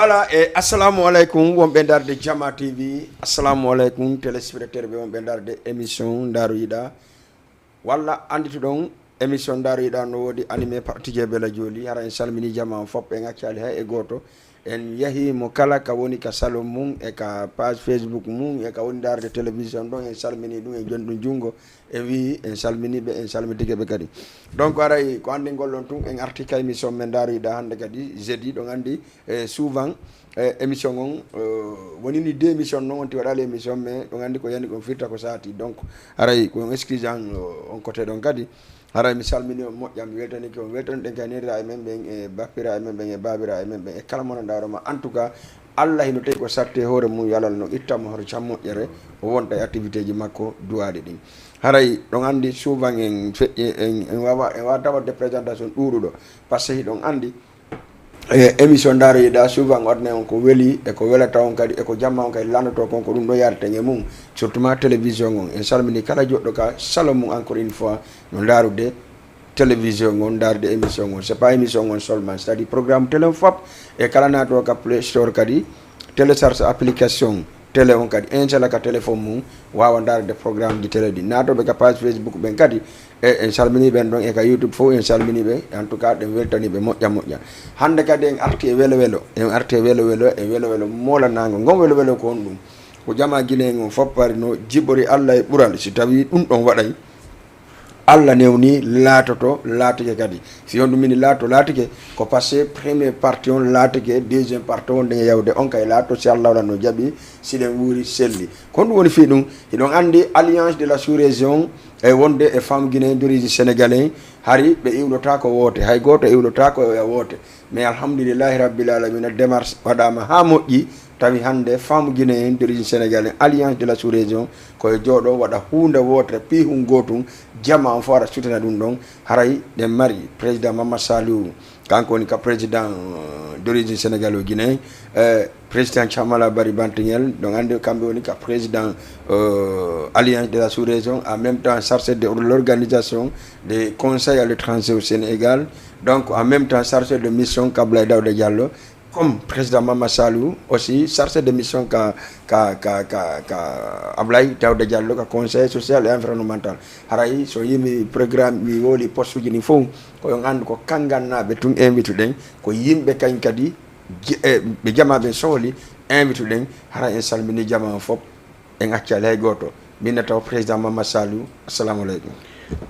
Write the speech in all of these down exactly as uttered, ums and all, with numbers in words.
Voilà, e assalamu aleykum wonɓe darde Jama T V. Assalamu aleykum téléspectateur ɓe wonɓe darde émission Ndaaru Yiɗa. Walla anndituɗon émission Ndaaru Yiɗa no woodi animé par T J Bela Jooli. Hara en salmini jama on fof, en accaali hay e gooto. En yahi mo kala ka woni ka salon mum, e ka page Facebook mum, e ka woni darde télévision ɗon, en salmini ɗum, en joni ɗum junngo. En wii en salminii ɓe, en salmitike ɓe kadi. Donc haray ko anndingol ɗon tun, en arti ka émission men Ndaaru Yiɗa hannde kadi, jeudi, ɗon anndi, e souvent, e émission on, e, woni ni deux émission noon, on ti waɗaali émission, mais ɗon anndi ko yani ko firta ko saati. Donc haray ko on excuse an, o, on côté ɗon kadi. Haray mi salmini on moƴƴa, mi weltanike on, weltaniɗen kadi nenniraaɓe men ɓen, e bappiraaɓe men ɓen, e baabiraaɓe men ɓen, e kala mo na ndaaro ma. En tout cas, Allah hino tawi ko satti e hoore mum, yo Allah no itta mo hoto can moƴƴere, o wonta e activité ji makko duwaaɗi ɗin. Haray ɗon anndi souvent en feƴƴi, en, en waawa, en waawa tawa de présentation ɗuuɗuɗo. Parce que hiɗon anndi, e émission Ndaaru Yiɗa souvent o adna on ko weli, e ko welata on kadi, e ko jamma on kadi lanndotoo kon, ko ɗum ɗo yaareten e mum. Surtout ma télévision on. En salmini kala joɗɗo ka salon mum encore une fois, no ndaarude télévision on, ndaarde émission on. C'est pas émission on seulement, c'est-à-dire programme télé on fof. E kala naatoo ka Play Store kadi, télécharge application télé on kadi, installe ka téléphone mum, waawa ndaarde programme ji télé ɗi. Naatooɓe ka page Facebook ɓen kadi, e en salmini ɓen ɗon, e ka YouTube fof en salmini ɓe. En tout cas, ɗen weltani ɓe moƴƴa moƴƴa. Hannde kadi en arti e welo welo, en arti e welo welo, e welo welo moolanaango. Ngon welo welo ko honɗum? Ko jama Guinée on fof parino jibori Allah e ɓural, si tawi ɗum ɗon waɗay, Allah newni laatoto, laatike kadi. Si on ɗum mini laato, laatike, ko parce que premier partie on laatike, deuxième partie on nden yawde on kay laato, si Allah wala no jaɓi, si ɗen wuuri selli. Ko ɗum woni fii ɗum, hiɗon anndi Alliance de la Sous-Région e wonde e Femme Guinée d'origine sénégalais, hari ɓe iwlotaako woote, hay gooto iwlotaako e woote. Mais alhamdulillahi rabbil alamina, démarche waɗaama haa moƴƴi, tawi hannde Femme Guinée d'origine sénégalais, Alliance de la Sous-Région, koye jooɗo waɗa huunde wootere, piihun gootun, jama on fof ara sutana ɗum ɗon. Haray ɗen mari président Mama Saliou, kanko woni ka président, euh, d'origine sénégalo-guinéen, euh, président Chamala Bari Bantingel, donc anndi kamɓe woni ka président, euh, Alliance de la Sous-Région, en même temps chargé de l'organisation des conseils à l'étranger au Sénégal, donc en même temps chargé de mission ka Ablaye Daouda Diallo, comme président Mama Saliou aussi chargé de mission ka, ka, ka, ka, ka Ablaye Daouda Diallo ka conseil social et environnemental. Haray so yimi programme mi woli poste uji ɗin fof, ko on anndu ko kanngannaaɓe tun invite ɗen, ko yimɓe kañ kadi je-, e, ɓe jama ɓen sohli invite ɗen. Haray en salmini jama on fof, en accaali hay gooto. Min na taw président Mama Saliou, assalamu aleykum.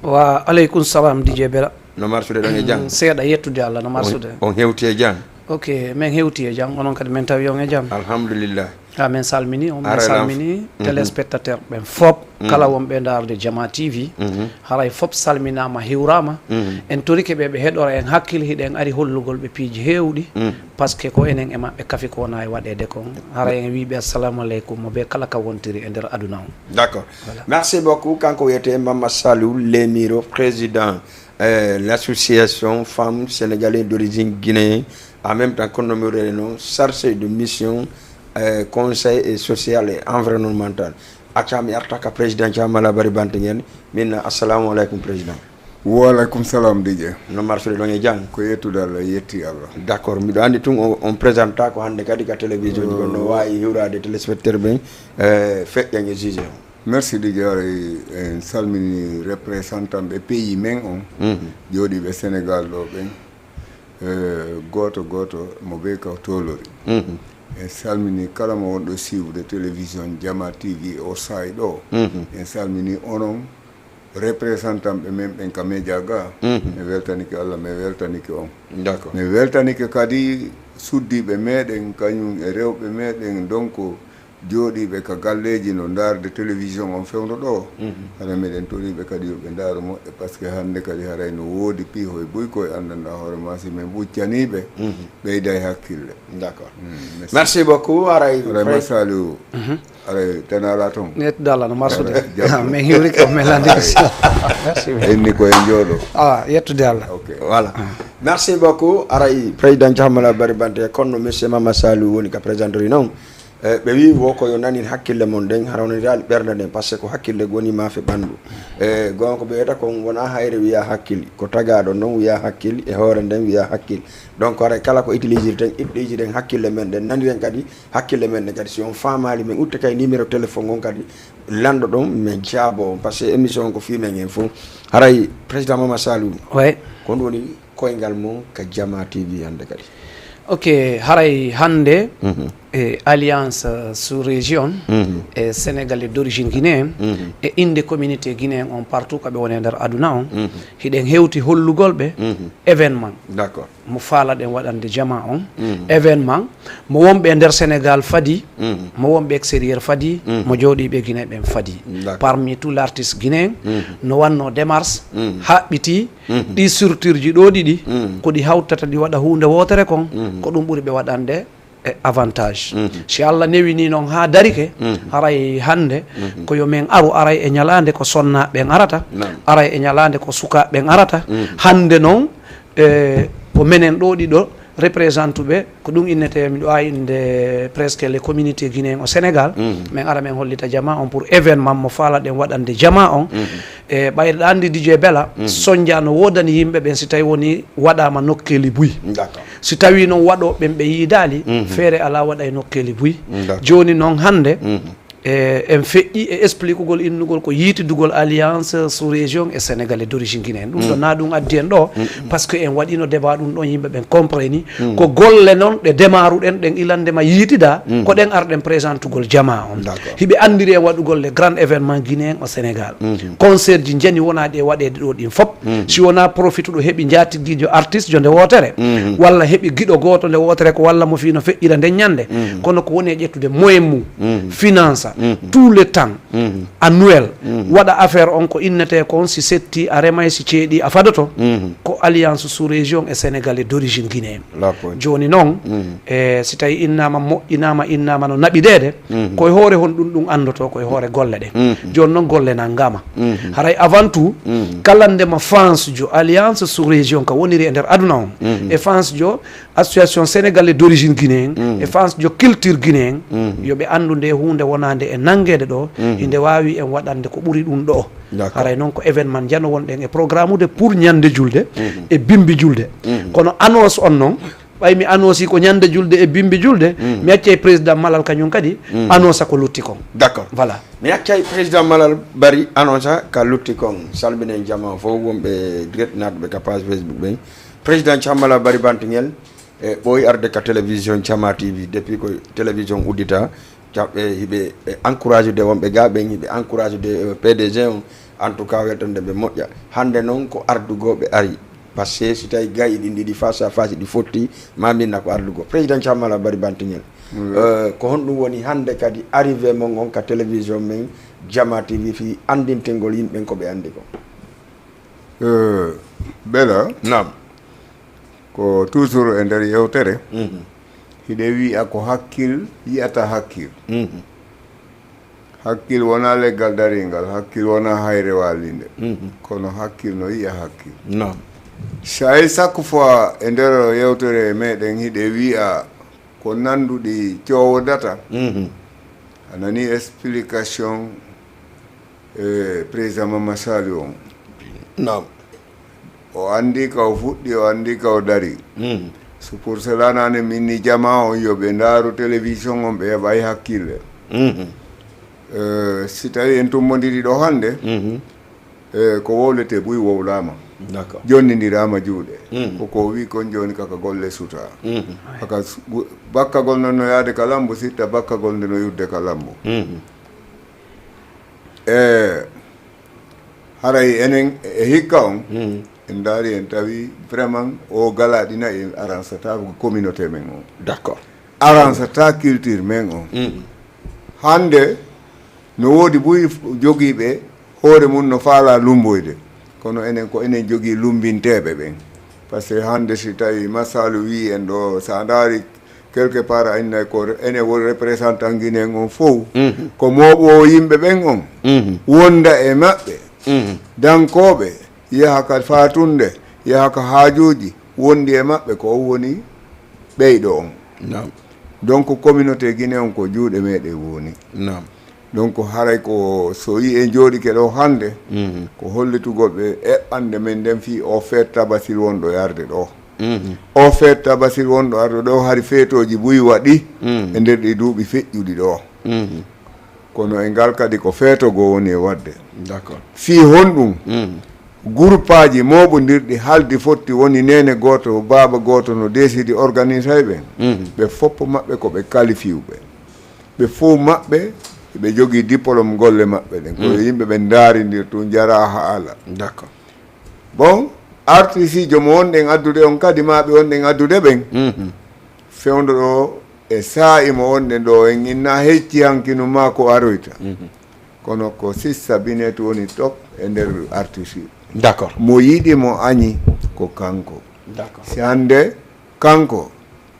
Wa aleykum salam, D J Bela. No marsude ɗon e jam? Mm, seeɗa, yettude Allah, no marsude. On, on hewti e jam? Ok, min hewti e jam, onon kadi min tawi on e jam. Alhamdulillah. Ha, min salmini on, min salmini téléspectateur ɓen fof, kala wonɓe ndaarde Jama T V. Mhm. Haray fof salminaama, hiwraama. Mhm. En torike ɓe, ɓe heɗora en hakkille, hiɗen ari hollugol ɓe piiji heewɗi. Mhm. Parce que ko enen e maɓɓe kafi ko wona e waɗeede kon. Haray en wii ɓe assalamu aleykum, mo ɓe kala ka wontiri e nder aduna on. D'accord. Voilà. Merci beaucoup. Kanko wiyetee Mama Saliou Lemiro, président, euh, l'association Femmes Sénégalaises d'origine guinéenne, en même temps, comme no mi wirirno, chargé de mission, euh, conseil et social et environnemental. Acca mi arta ka président Thiamala Bari Bantingel. Min, assalamu aleykum, président. Wa aleykum salam, D J. No marsude ɗon e jam? Ko yettude Allah, yetti Allah. D'accord, miɗo anndi tun o, on présente ko hannde kadi ka télévision ji, kono no waawi hiwraade téléspectateur ɓen, eh, feƴƴan e juge on. Merci, D J. Haray en salmini représentant ɓe pays men on, mhm, jooɗiiɓe Sénégal ɗo ɓen. Eh, gooto gooto mo bee ka tolori. Mhm. En salmini kala mo wonɗo suivre télévision Jama T V o saay ɗo. Mhm. En salmini onon représentant ɓe men ɓen ka média ga. Mhm. Mi weltanike Allah, mi weltanike on. D'accord. Mi weltanike kadi suddiiɓe meɗen, kañum e rewɓe meɗen, donc, jooɗiiɓe ka galleeji no ndaarde télévision on fewndo ɗo. Mhm. Hara meɗen toriiɓe kadi yo ɓe ndaaru moƴƴa, parce que hannde kadi haray no woodi piihoy buy koye anndanɗaa hoore ma, si min ɓuccanii ɓe, mhm, ɓeyday hakkille. D'accord. Mm, merci. Merci beaucoup. Haray, haray Mama Saliou. Mhm. Haray tana ala toon. Yettude Allah no marsude. Haray, jam. Ah, min hiwri ko, min landi ko. Merci. Inni ko e jooɗo. Ah, yettude Allah. Ok. Voilà. Ah. Merci beaucoup. Haray président Thiamala Bari Bantingel, kono monsieur Mama Saliou woni ka présentori noon. E, ɓe wii wo ko yo nanin hakkille mon ɗen, haroniraali ɓernde ɗen, parce que ko hakkille woni maafe ɓanndu. E, gonga ko ɓe wiyata kon wonaa hayre wiya hakkil, ko tagaaɗo non wiya hakkil, e hoore nden wiya hakkil. Donc, haray kala ko utilisirten, utilisirten hakkille men ɗen, naniren kadi hakkille men ɗen kadi. Si on faamaali, men utte kay numéro téléphone on kadi, lanndo ɗon, men jaabo on, parce que émission on ko fii men en fof. Haray, Président Mama Saliou, Ouais. Ko ɗum woni koyngal mon ka Jama T V hannde kadi. Ok, haray hannde e Alliance sous région e Sénégalais d'origine guinéen e innde communauté guinéen on partout ko ɓe woni e nder aduna on, hiɗen hewti hollugol ɓe événement D'accord. Mo faalaɗen waɗande jama on événement, mo wonɓe e nder Sénégal fadi, mo wonɓe extérieur fadi, mo jooɗiiɓe Guinée ɓen fadi. D'accord. Parmi tout l'artiste guinéen, no wanno démarche haɓɓiti ɗi structure ji ɗo ɗiɗi, ko ɗi hawtata ɗi waɗa huunde wootere kon, ko ɗum ɓuri ɓe waɗande e avantage. Si Allah newini noon haa darike, haray hannde ko yo men aru, aray e ñalaande ko sonnaaɓe ɓen arata, Naam. Aray e ñalaande ko sukaaɓe ɓen arata. Hannde noon, e ko menen ɗo ɗiɗo représentuɓe, ko ɗum innetee, miɗo aawi innde presque les communautés guinéen au Sénégal. Men ara men hollita jama on pour événement mo faalaɗen waɗande jama on. E ɓayre ɗa anndi D J Bella, sonnja no woodani yimɓe ɓen si tawi woni waɗaama nokkeeli buy. D'accord. Si tawi noon waɗooɓe ɓen ɓe yiidaali, feere alaa waɗa e nokkeeli buy. D'accord. Jooni noon hannde, e en feƴƴi e expliquegol innugol ko yiitidugol Alliance sous région e Sénégalais d'origine guinéen. Ɗum ɗo na ɗum addi en ɗo, parce que en waɗino débat ɗum ɗon, yimɓe ɓen compreni. Ko golle noon ɗe demaruɗen ɗen ilande ma yiitida, ko ɗen arɗen présentugol jama on. D'accord. Hiɓe anndiri e waɗugol le grand événement guinéen au Sénégal. Concert ji njani wonaɗi e waɗeede ɗo ɗin fop. Si wona profituɗo heɓi njatigijo artiste jo nde wootere, walla heɓi giɗo gooto nde wootere ko walla mo fii no feƴƴira nden ñande. Kono ko woni e ƴettude moyen mum, finance, tout le temps, annuel, waɗa affaire on ko innetee kon, si setti a remay, si ceeɗi a fadoto, ko Alliance sous région e Sénégalais d'origine guinéen. D'accord. Jooni noon, e si tawi innama moƴƴinama, innama no naɓideede, ko e hoore hon ɗum ɗum anndoto, ko e hoore golle ɗe. Jooni noon golle nanngama. Haray avant tout, kala ndema France jo Alliance sous région ka woniri e nder aduna on, e France jo Association Sénégalais d'origine guinéen, e France jo culture guinéen, yo ɓe anndu nde huunde wonaande e nanngeede ɗo, hinde waawi en waɗande ko ɓuri ɗum ɗo. D'accord. Haray noon ko événement njano wonɗen e programme ude pour ñande julde e bimbi julde. Kono annonce on noon, ɓay mi annonce ko ñande julde e bimbi julde, mi accay président Malal kañum kadi annonce ko lutti kon. D'accord. Voilà. Mi accay président Malal Bari annonce ka lutti kon. Salminen jama fof wonɓe direct naatɓe ka page Facebook ɓen. Président Thiam Malal Bari Bantingel, e ɓooyi arde ka télévision Thiama T V depuis ko télévision uddita. Jaɓɓe hiɓe e encourage de wonɓe ga ɓen, hiɓe encourage de, eh, P D G on. En tout cas, weltande ɓe moƴƴa. Hannde noon ko ardugooɓe ari. Parce que si tawi gayi ɗin ɗiɗi face à face ɗi fotti, ma minna ko ardugo. Président Thiam Malal Bari Bantingel. Eh, ko honɗum woni hannde kadi arrivé mon on ka télévision men Jama T V fii anndintingol yimɓe ɓen ko ɓe anndi ko? Eh, Bella, Naam. Ko toujours e nder yewtere, hiɗe wi'a ko hakkil yi'ata hakkil. Hakkil wona leggal daringal, hakkil wona hayre walinde. Kono hakkil no yi'a hakkil. Naam. Say chaque fois e nder yewtere meɗen hiɗe wi'a ko nanduɗi cowodata. A nani explication e président Mama Sali on. Naam. O anndi ka o fuɗɗi, o anndi ka o dari. So pour cela nane minni jama on yo ɓe ndaaru télévision on, ɓe heɓay hakkille. Eh, si tawi en tummondiri ɗo hannde, eh, ko wowlete buy wowlama. D'accord. Jonnindirama juuɗe. Ko ko wi kon joni kaka golle suta. Haka s-, gu-, bakkagol non no yaade ka lambu, sitta bakkagol nde no yudde ka lambu. E haray enen e hikka on, en ndaari en tawi vraiment o galaɗina en aransata ko communauté men on. D'accord. Aransata culture men on. Hannde no woodi buy jogiiɓe hoore mum no faala lumboyde. Kono enen ko enen jogii lumbinteeɓe ɓen. Parce que hannde si tawi masalu wi en ɗo, sa ndaari quelque part a innay ko ene woni représentant guinéen on fof. Ko mooɓoowo yimɓe ɓen on. Wonda e maɓɓe. Dankooɓe yaha ka faatunde, yaha ka haajuuji, wondi e maɓɓe ko on woni ɓeyɗo on. Naam. Donc communauté Guinée on ko juuɗe meɗen woni. Naam. Donc haray ko so yi en jooɗike ɗo hannde, ko hollitugol ɓe eɓɓande men nden fii o feet Tabasil wonɗo yarde ɗo. O feet Tabasil wonɗo arde ɗo hari feetooji buy waɗi e nder ɗi duuɓi feƴƴuɗi ɗo. Kono e ngal kadi ko feeto goo woni e waɗde. D'accord. Fii honɗum? Guruppaaji mooɓondirɗi haldi fotti woni neene gooto, baaba gooto no deesidi organisay ɓen. Ɓe foppo maɓɓe ko ɓe kalifiwɓe. Ɓe fow maɓɓe ɓe jogii diplôme golle maɓɓe ɗen. Ko yimɓe ɓe ndaarindir tun jaraa haala. D'accord. Bon, artisiijo mo wonɗen addude on kadi ma ɓe wonɗen addude ɓen. Fewndo ɗo e saa'i mo wonɗen ɗo en inna hecci hankinu ma ko aroyta. Kono ko sista Binet woni top e nder artiste. D'accord. Mo yiɗi mo añi ko kanko. D'accord. Si hannde kanko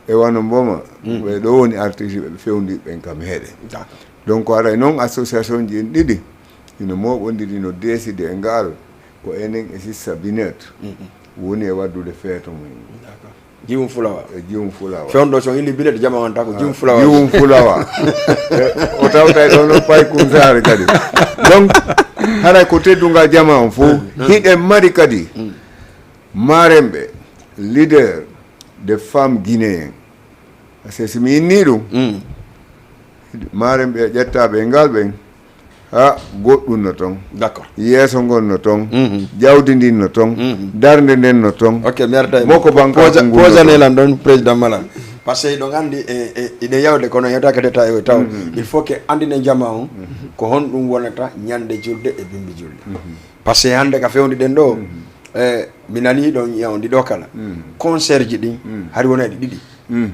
e wano mboma ɓe ɗo woni artiste ɓe fewndi ɓen kam heɗe. D'accord. Donc haray noon association ji en ɗiɗi ino mooɓondiri no deeside e ngaal ko enen e sista Binet woni e waddude feeto mum. D'accord. Jiwum fulawa. E jiwum fulawa. Fewndo so inni Binet jama on tako jiwum fulawa. Jiwum fulawa. E, o tawta e ɗon no pay kunsaare kadi. Donc haray ko teddungal jama on fof hiɗen mari kadi maaremɓe leader de femmes guinéen. Parce que si mi inni ɗum maaremɓe ƴettaaɓe e ngal ɓen ha goɗɗum no toon. D'accord. Yeeso ngon no toon. Jawdi ndin no toon. Darnde nden no toon. Ok, mi arta e moko banka posa- posanel an ɗon président Malal. Par ce que ɗon anndi e e- iɗen yawde kono yewtaka détail o taw il faut que anndinen jama on ko honɗum wonata ñande julde e bimbi julde. Par ce que hannde ka fewndi ɗen ɗo e mi nani ɗon yawdi ɗo kala concert ji ɗin hari wona ɗi ɗiɗi.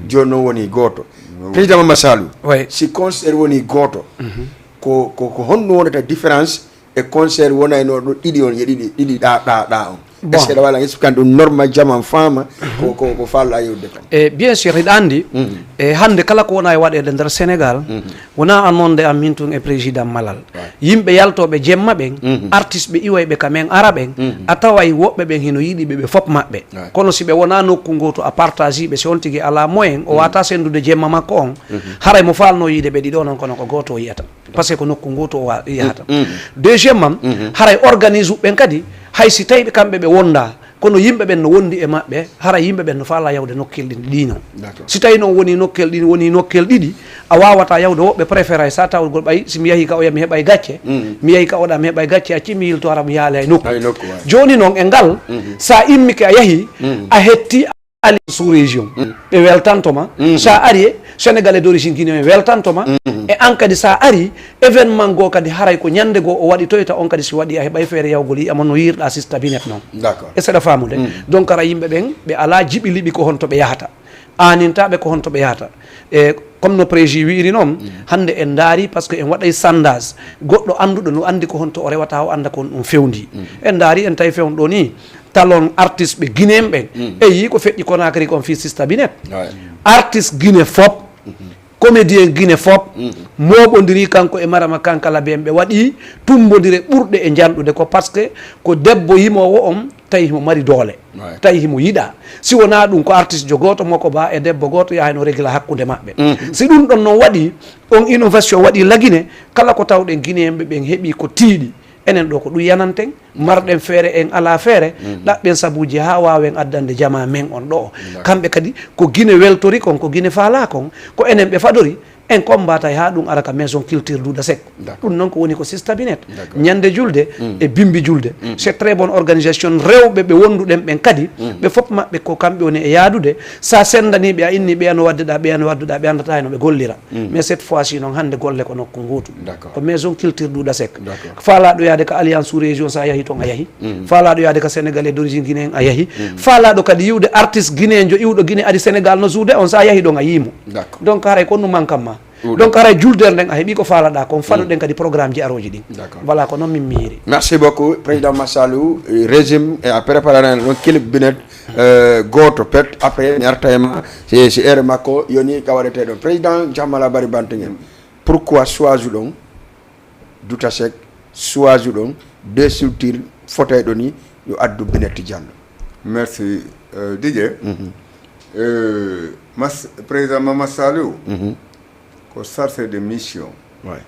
Jooni noon woni gooto. Président Mama Salou, si concert woni gooto ko ko ko honɗum wonata différence e concert wonayno ɗo ɗiɗi on e ɗiɗi ɗiɗi ɗa ɗa ɗa on? Est ce que ɗa wala expliquer ɗum normal jaman faama ko ko ko falla yewde kon? E bien sûr hiɗa anndi e hannde kala ko wona e waɗeede nder Sénégal wona annonde am min tun e président Malal. Yimɓe yaltooɓe jemma ɓen artiste ɓe iwayɓe ka men ara ɓen a taway woɓɓe ɓen hino yiɗi ɓe ɓe fop maɓɓe. Kono si ɓe wona nokku ngootu a partagiiɓe si on tigi alaa moyen o wata senndude jemma makko on haray mo faalno yiide ɓe ɗiɗo non kono ko gooto o yiyata. Parce que ko nokku ngootu o wa- yiyata. Deuxièmement haray organise uɓɓen kadi hay si tawi ɓe kamɓe ɓe wonda kono yimɓe ɓen no wondi e maɓɓe haray yimɓe ɓen no faala yawde nokkel ɗin ɗino. Si tawi noon woni nokkel ɗin woni nokkel ɗiɗi a wawata yawde woɓɓe préféré sa tawgol ɓay si mi yahi ka oya mi heɓay gacce mi yahi ka oɗa mi heɓay gacce a cimi yilto ara mi yaali hay nokku. Jooni noon e ngal sa immike a yahi a hetti ali sous région ɓe weltantoma sa ari e sénégalais d'origine guinéen weltantoma e an kadi sa ari événement goo kadi haray ko ñande goo o waɗi toyta on kadi si waɗi a heɓay feere yawgol yiyama no yirɗa sista Binet noon. D'accord. E seɗa faamude donc ara yimɓe ɓen ɓe ala jiɓi liɓi ko honto ɓe yahata anintaɓe ko honto ɓe yahata e comme no prési wiiri noon hannde en ndaari par ce que en waɗay sandage goɗɗo annduɗo no anndi ko honto o rewata o annda ko on ɗum fewndi en ndaari en tawi fewndo ɗo ni talon artiste ɓe guinéen ɓen e yii ko feƴƴi Conakry kon fii sista Binet artiste guiné fop comédien guiné fop moɓodiri kanko e marama kankala ben ɓe waɗi tumbodire ɓurɗe e janɗude ko par ce que ko debbo yimowo on tawi himo mari doole tawi himo yiɗa si wona ɗum ko artiste jo goto moko ba e debbo goto yahayno régla hakkude maɓɓe si ɗum ɗon noon waɗi on innovation waɗi lagine kala ko tawɗen guinéen ɓe ɓen heɓi ko tiiɗi enen ɗo ko ɗum yananten marɗen feere en ala feere ɗaɓɓen sabuji ha wawen addande jama men on ɗo kamɓe kadi ko guine weltori kon ko guine faala kon ko enen ɓe fadori en combatay ha ɗum ara ka maison culture duuda sek ɗum noon ko woni ko sista Binet ñande julde e bimbi julde c'est très bonne organisation rewɓe ɓe wonduɗen ɓen kadi ɓe fof maɓɓe ko kamɓe woni e yaadude sa sendaniɓe a inni ɓeya no waddeɗa ɓeya no wadduɗa ɓe andata heno ɓe gollira mais cette fois ci noon hannde golle ko nokku ngutu ko maison culture duuda sek faalaɗo yaade ka alliance sous région sa yahi toon a yahi faalaɗo yaade ka sénégalais d'origine guinéen a yahi faalaɗo kadi yiwde artiste guinéen jo iwɗo guiné ari sénégal no joude on sa yahi ɗon a yimo donc haray ko ɗum manquant ma donc haray juldere nden a heeɓi ko faalaɗa kon faɗoɗen kadi programme ji aroji ɗin voilà ko noon min miiri merci beaucoup président massalou régime e a préparana ɗon clip binet goto pet après mi arta e ma si ere makko yoni ka waɗete ɗon président jammala bari bantingel pourquoi choisi ɗon dutasek choisi ɗon deux structure fotayɗo ni yo addu binet diallo merci euh, didier mm -hmm. Euh, Mas- président Mamadou Saliou, ko chargé de mission. Ouais.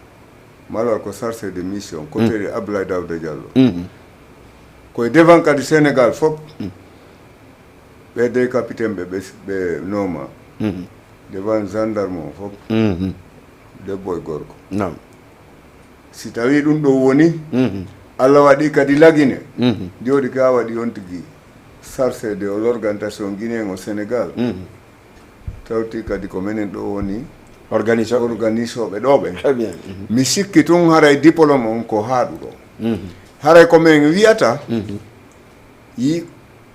Malal ko chargé de mission côté de Abdoulaye Daouda Diallo. Koye devant kadi Sénégal fof, ɓe de capitaine ɓe ɓe ɓe nooma, devant gendarme o fof, debbo e gorko. Non. Si tawi ɗum ɗo woni, Allah waɗi kadi lagine, jooɗi ka waɗi on tigi chargé de l'organisation guinéen au Sénégal. Tawti kadi ko menen ɗo woni Organisation. Organisooɓe ɗo ɓen. Très bien. Mi sikki tun haray diplôme on ko haaɗuɗo. Haray ko min wiyata, yi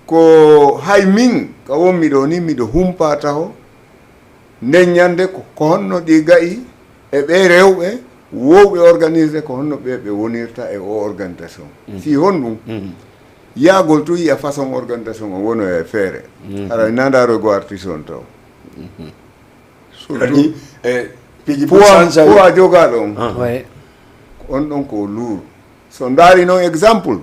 ko hay min ka wonmi ɗo ni miɗo humpa taho nden ñande ko ko honno ɗi ga'i e ɓe rewɓe wowɓe organisé, ko honno ɓe ɓe wonirta e o organisation. Si honɗum? Yaagol tun yiya façon organisation o wonoya e feere. Haray na ndaroy go artiste on taw. Kadi e piiji Poids pourcentage. Poids jogaaɗo on, Ouais. On ɗon ko luuru. So ndaari noon exemple,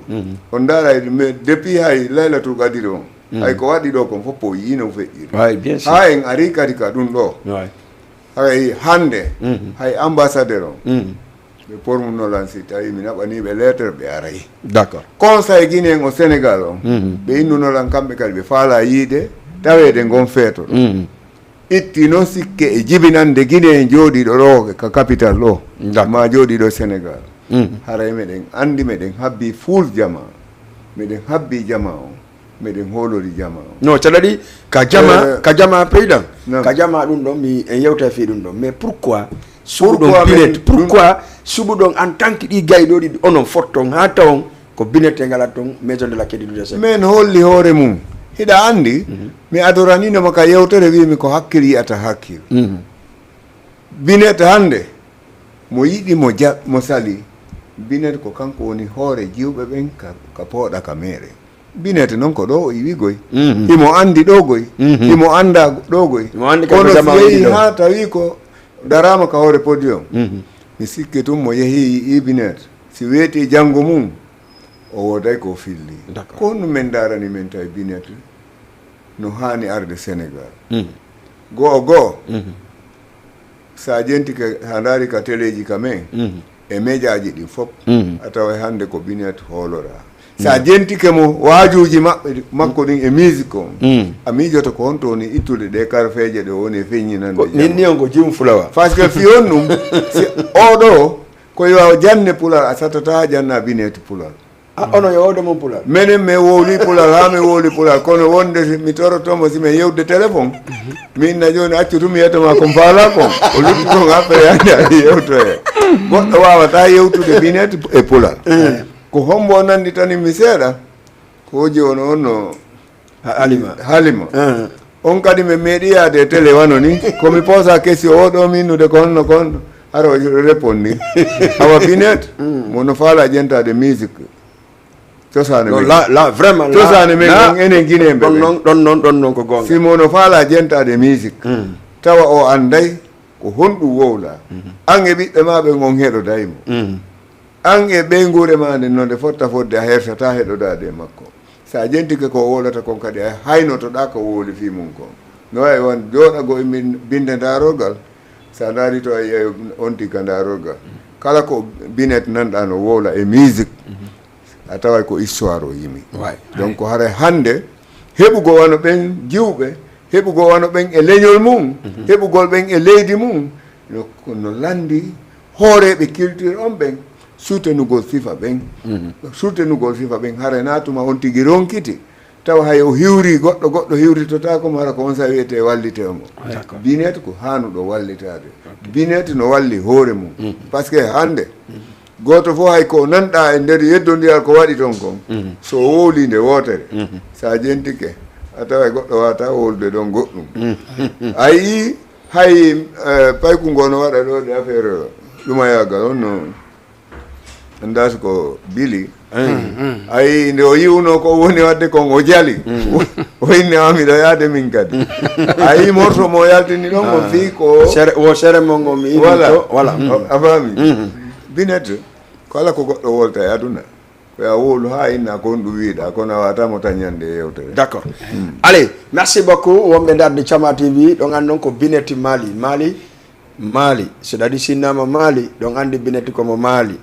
on ndaara mais depuis hay Laylatul Qadri on, hay ko waɗi ɗo kon fof o yiino feƴƴiri. Ouais, bien sûr. Haa en ari kadi ka ɗum ɗo. Ouais. Hay hannde, hay ambassadeur on, ɓe pormuno lan si tawi mi naɓaniiɓe lettre ɓe aray. D'accord. Conseil Guinéen o Sénégal on, ɓe innuno lan kamɓe kadi ɓe faala yiide taweede ngon feeto ɗo. Itti noon sikke e jibinande Guinéen jooɗiiɗo ɗo ka capital ɗo, D'accord. ma jooɗiiɗo Sénégal. Haray meɗen anndi meɗen habbi fuul jama, meɗen habbi jama on, meɗen hoolori jama on. Non, c'est-à-dire ka jama Euh, ka jama président. Non. Ka jama ɗum ɗon mi en yewta fi ɗum ɗon. Mais pourquoi suɓuɗon Pourquoi binet min- pourquoi suɓuɗon en tant que ɗi gayɗo ɗiɗi onon fotton ha tawon ko binet e ngalat ton maison de la qualité de sec. Min holli hoore mum. Hiɗa anndi, mi adoraninoma ka yewtere wimi ko hakkil yiyata hakkil. Binet hannde, mo yiɗi mo ja mo sali, Binet ko kanko woni hoore jiwɓe ɓen ka, ka pooɗa ka meere. Binet noon ko ɗo o iwi goy. Himo anndi ɗo goy. Himo annda ɗo goy. Himo anndi Kono kamɓe si jama o yehi yiɗi ɗo. Haa tawi ko daraama ka hoore podium, mi sikki tun mo yehi yi'i Binet, si weeti janngo mum, o wooday ko filli. D'accord. Ko honɗum men ndaarani men tawi Binet no haani arde Sénégal? Go'o go'o, so a jentike, a ndaari ka teleeji ka men, e mejaaji ɗin fof, a taway hannde ko Binet hooloraa. So a jentike mo waajuuji maɓɓe, makko ɗin e musique on, a miijoto ko honto woni ittude ɗe karfeeje ɗe woni e feññinande Ko min ni on ko jum fulawa. Parce que fiyon ɗum, si oɗo ko yo janne pulal, a satata janna Binet pulal. A ono yo ode mon pulal. Menen mi wowli pulal, haa mi wowli pulal, kono wonde si mi torotomo si mi yewde téléphone, mi inna jooni accu tun mi yetoma ko mbaala kon. O lutti kon après yande aɗa yewtoye. Goɗɗo waawata yewtude Binet e pulal. Ko hombo o nannditani mi seeɗa? Ko jooni on no Ha alima. Halima. Ah. On kadi mi meeɗi yaade e télé wano ni. Ko mi poosa question o ɗo mi innude ko honno ko honno. Hara o réponde. Awa Binet, mo no faala jentaade musique. Cosaane Non, men. Là, là, vraiment, là, Cosaane men là, on enen Guinéen ɓe ɗon ɓen. Noon, ɗon noon, ɗon noon ko goonga. Si mo no faala jentaade musique. Tawa o annday ko honɗum wowla. An e ɓiɓɓe ma ɓen on heɗoday mo. An e ɓeynguure ma nden no nde fotta fodde a hersataa heɗodaade e makko. So a jentike ko o wowlata kon kadi a haynotoɗaa ko wowli fii mum kon. No wayi on jooɗagol e min binde ndaarorgal. So a ndaari to a yiyay on tigga ndaarorgal. Kala ko Binet nanɗaa no wowla e musique. A taway ko histoire o yimi. Waay. Donc haray hannde heɓugol wano ɓen jiwɓe, heɓugol wano ɓen e leñol mum, heɓugol ɓen e leydi mum, no, no lanndi hooreeɓe culture on ɓen, soutenugol sifa ɓen. Soutenugol sifa ɓen, haray na tuma on tigi ronkiti, tawa hay o hiwri goɗɗo, goɗɗo hiwritotaako mo, hara ko on sa wiyetee wallitee mo. Binet ko haanuɗo wallitaade. Binet no walli hoore mum. Parce que hannde, gooto fof hay ko nanɗaa e nder yeddondiral ko waɗi ton kon, so o wowlii nde wootere, so a jentike, a taway goɗɗo waawata wowlude ɗon goɗɗum. A yii, hay, eh, payku ngoo no waɗa ɗo ɗe affaire ɗumayaagal on no, anndaa so ko bili. A yii, nde o yi'unoo ko woni waɗde kon, o jali. O inni, "Ah, miɗo yaade min kadi." A yii morso mo yaltini ɗon, ko fii ko Sere, wo sere mo ngo mi ini Voilà. To, voilà. A, a faami? Binet, kala ko goɗɗo wolta e aduna, Ko ya wowlu haa inna ko on ɗum wiiɗa, kono a waata mo tan ñande e yewtere. D'accord. Allez, merci beaucoup. Wonɓe darde Cama T V, ɗon anndi noon ko Binet Mali. Mali, Mali. So ɗaɗi sinnama Mali, ɗon anndi Binet ko mo Mali.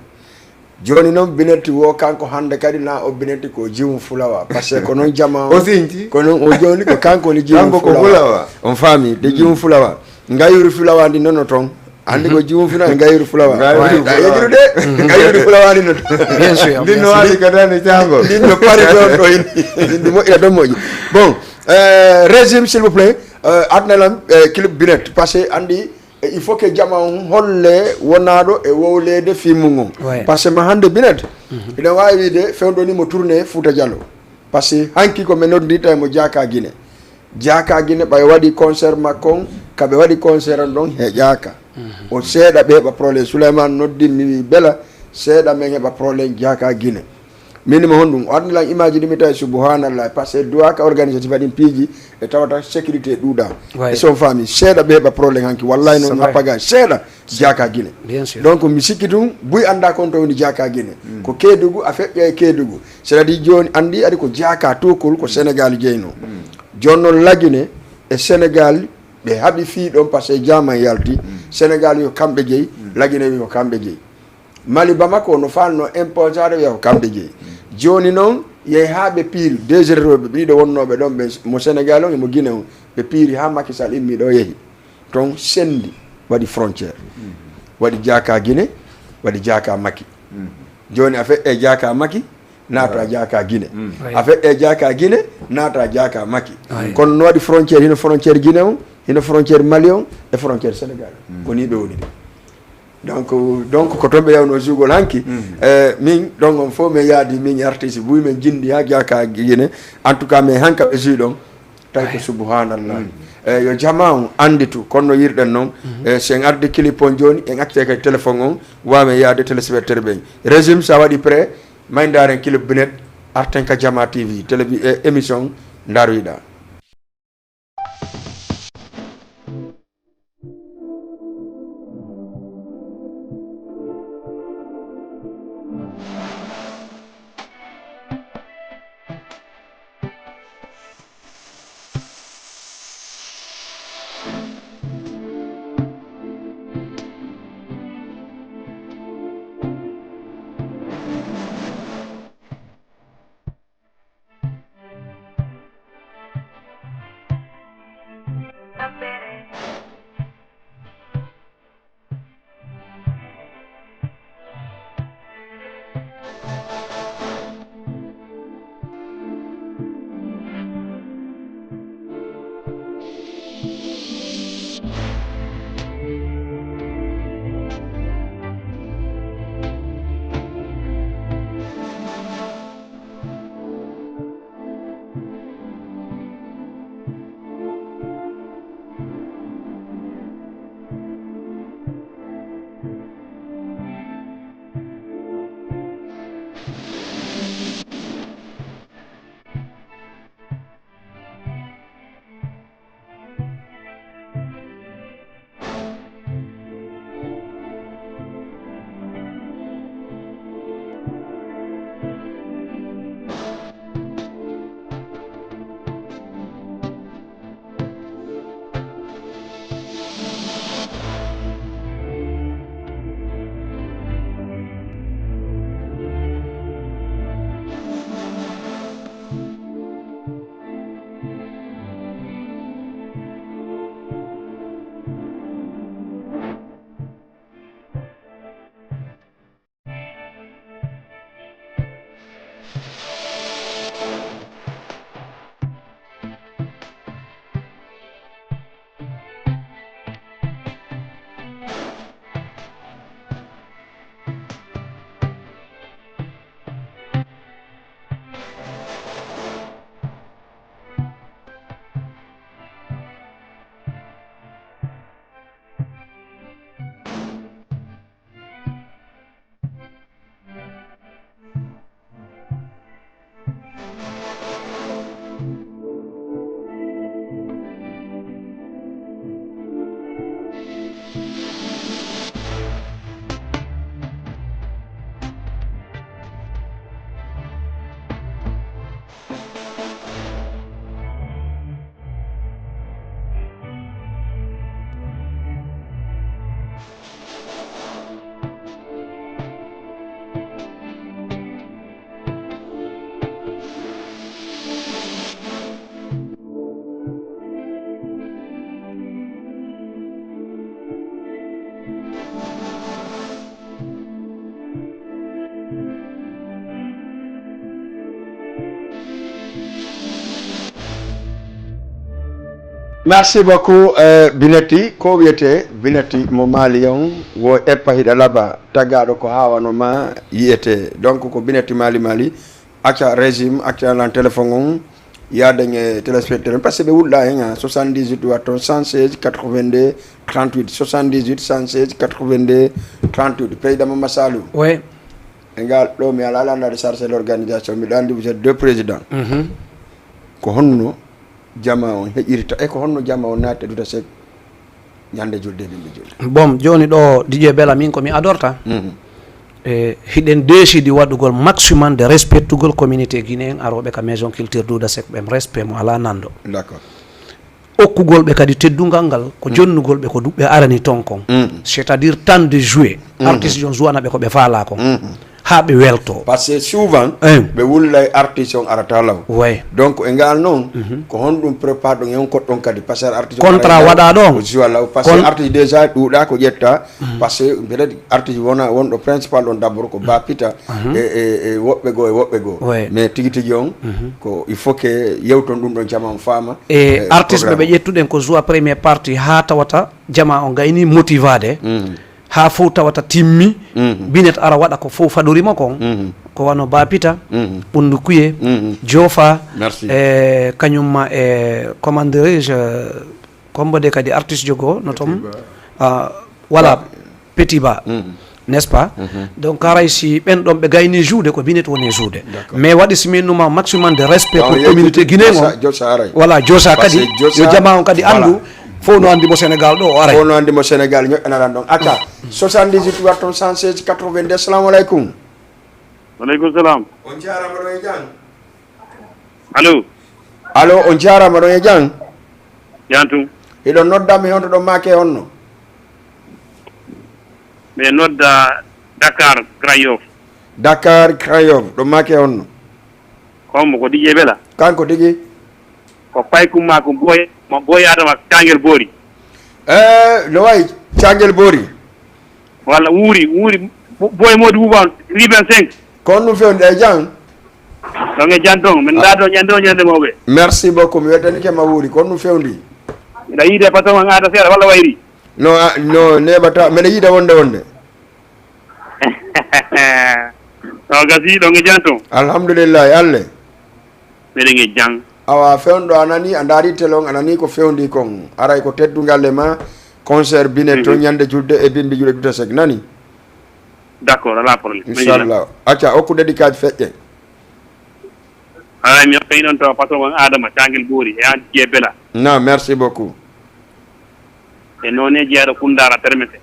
Jooni noon Binet wo kanko hannde kadi na o Binet ko jiwum fulawa. Parce que ko noon jama O sinci. Ko noon o jooni ko kanko woni jiwum Kanko ko fulawa. On faami, de jiwum fulawa. Ngayuru fulawa ndi noon no toon. Anndi ko jiwum fulawa, ngayuru fulawa. Ngayuru Ay, fulawa. yejude, ngayuru fulawa ndi noon toon. Bien sûr. Ndin no waali ka dande caangol. Ndin no pari ɗon ɗo hin. Ndin ndi moƴƴira ɗon moƴƴi. Bon, euh, régime, s'il vous plaît, euh, adna lam, euh, clip Binet. Parce que anndi, eh, il faut que jama on holle wonaaɗo e wowleede filmu ngon. Ouais. Parce que ma hannde Binet, ina waawi wiide fewndo ni mo tourné Fouta Diallo. Parce que hanki ko men noddi tawi mo jaaka Guinée. Jaaka Guinée ɓay waɗi concert makko on, ka ɓe waɗi concert on ɗon he jaaka. O seeɗa ɓe heɓa problème. Souleymane noddi mi wi bela seeɗa men heɓa problème jaaka Guinée. Min mo honɗum o adni lan image ɗi mi tawi subhanallah parce que duwaka organisatif aɗin piiji e tawata sécurité ɗuuɗa. Ouais. E son faami seeɗa ɓe heɓa problème hanki wallahi noon C'est vrai. Happaga seeɗa jaaka Guinée. Bien sûr. Donc mi sikki tun buy annda kon to woni jaaka Guinée. Ko Kédougou a feƴƴa e Kédougou. C'est-à-dire jooni anndi aɗi ko jaaka tukol ko Sénégal jeyno. Jooni noon Lagine e Sénégal ɓe haɓi fii ɗon parce que jaman yalti. Sénégal yo kamɓe jeyi, Lagine yo kamɓe jeyi. Mali Bamako no fanno imposade yo kamɓe jeyi. Jooni noon yehi haa ɓe piiri deux heures rewɓe ɓiɗo wonnooɓe ɗon ɓe mo Sénégal on e mo Guinée on ɓe piiri haa Macky Sall immi ɗo yehi. Toon sendi waɗi frontière. Waɗi jaaka Guinée, waɗi jaaka Macky. Jooni a feƴƴe jaaka Macky, naata jaaka Guinée. Ouais. A feƴƴe jaaka Guinée, naata jaaka Macky. Ouais. Kono no waɗi frontière, hino frontière Guinée on, hino frontière Mali on, e frontière Sénégal. Ko ni ɓe woni de. Donc, donc ko toon ɓe yawno jugol hanki. Eh, min ɗon on fof min yaadi min artiste buy min jindi ha jaaka Guinée. En tout cas mais hanka ɓe jui ɗon tawi ko subhanallah. Eh, yo jama on anditu kono no yirɗen noon. Eh, si en ardi clip on jooni en accite kadi téléphone on wawen yaade téléspectateur ɓen. Régime sa waɗi prêt may ndaren clip Binet arten ka Jama T V télévi eh, émission ndaroyɗa. Merci beaucoup, euh, Bineti. Ko wiyete Bineti mo Mali on, wo eppa hiɗa laba, tagaɗo ko hawano ma yiyete. Donc ko Bineti Mali Mali, acca régime, acca lan téléphone on, yaden e téléspectateur, parce que ɓe wulɗa hen, hein, soixante-dix-huit watton, cent seize quatre-vingt-deux trente-huit, soixante-dix-huit cent seize quatre-vingt-deux trente-huit. Président Mama Salou. Oui. E ngal ɗo mi ala landade chargé l'organisation, miɗo andi vous êtes deux présidents. Mhm. Ko honno jama on heƴirta, e ko honno jama on naati e Duta Seck ñande julde, bimbi julde? Bon, joni ɗo, Didier Bella, min ko mi adorta. Mhm. E hiɗen décidi waɗugol maximum de respectugol communauté guinéen aroɓe ka maison culture Duda Seck, ɓen respect mo ala nando. D'accord. Okkugol ɓe kadi teddungal ngal, ko, mm, jonnugol ɓe ko du-, ɓe arani ton kon. Mm. C'est-à-dire temps de jouer. Mm. Artiste on jouana ɓe ko ɓe faala kon. Mm. Ha ɓe welto. Parce que souvent, eh, ɓe wullay artiste on arata law. Ouais. Donc e ngal noon, mhm, ko honɗum prépare ɗon e on koɗɗon kadi, parce que artiste on contrat aray law, waɗa ɗon. O joua law, parce que kon artiste déjà ɗuuɗa ko ƴetta, mhm, parce que peut-être artiste wona wonɗo principal on d'abord ko Ba Pita, mhm, e, e, e woɓɓe goo, e woɓɓe goo. Ouais. Mais tigi tigi on, mhm, ko il faut que yewton ɗum ɗon jama on faama. E, e artiste ɓe programme ɓe ƴettuɗen ko joua première partie ha tawata jama on gayni motivade. Mhm. Ha fof tawata timmi, mhm, Binet ara waɗa ko fof fadorima kon. Mhm. Ko wano Ba Pita, mhm, Ɓunndu Kuye, mhm, Jofa, merci, e kañum ma e, comment dirais-je, euh, kombo de kadi artiste jogo no tom. Petit Ba. Ah, voilà, Ba. Petit Ba, mhm, n'est-ce pas? Mhm. Donc haray si ɓen ɗon ɓe gayni joude, ko Binet woni e joude. D'accord. Mais waɗi si min numa maximum de respect pour communauté guinéen on. Josa aray. Voilà, Josa kadi, yo jama on kadi, voilà, andu. Fof no anndi mo Sénégal ɗo o aray. Fof no anndi mo Sénégal ñoƴƴanaran ɗon. Acca, soixante-dix-huit watton cent seize quatre-vingt-deux. Assalamu aleykum. Waleykum salam. On jaarama ɗo e jam. Allo. Allo, on jaarama ɗo e jam. Jam tun. Hiɗon nodda mi honto ɗon maake honno? Mi nodda Dakar Grand Yoff. Dakar Grand Yoff, ɗon maake honno? Ko hombo, ko Didier Bella? Kanko tigi. Ko paykum ma ko Boy, ma Boy Adama Cangel Boori. Eh, no wayi Cangel Boori? Walla wuuri, wuuri, Bo-, Boy Modi Wuuba on, Riben cinq. Ko on ɗum fewndi e jam? Ɗon e jam ton, min ndaa ɗo ñande o ñande mawɓe. Merci beaucoup, mi weltanike ma wuuri, ko on ɗum fewndi? Mbiɗa yiide patron an aada seeɗa, walla wayri? No, a, no, neɓata, mbeɗa yiida wonde wonde. O gasi, ɗon e jam ton? Alhamdulillahi, Alle. Meɗen e jam. Awa, fewndo a nani, a ndaari télé on, a nani ko fewndi kon. Aray ko teddungal e ma, concert Binet to, mhm, ñande julde e bimbi julde Duta Seck, nani? D'accord, alaa problème. Inchallah. Acca, okku dédicace feƴƴe. Aray, mi hokka ɗon to patron on Adama, Cangel Boori, e an Didier Bella. Na, merci beaucoup. E noone jeyaɗo Koundaara Termete.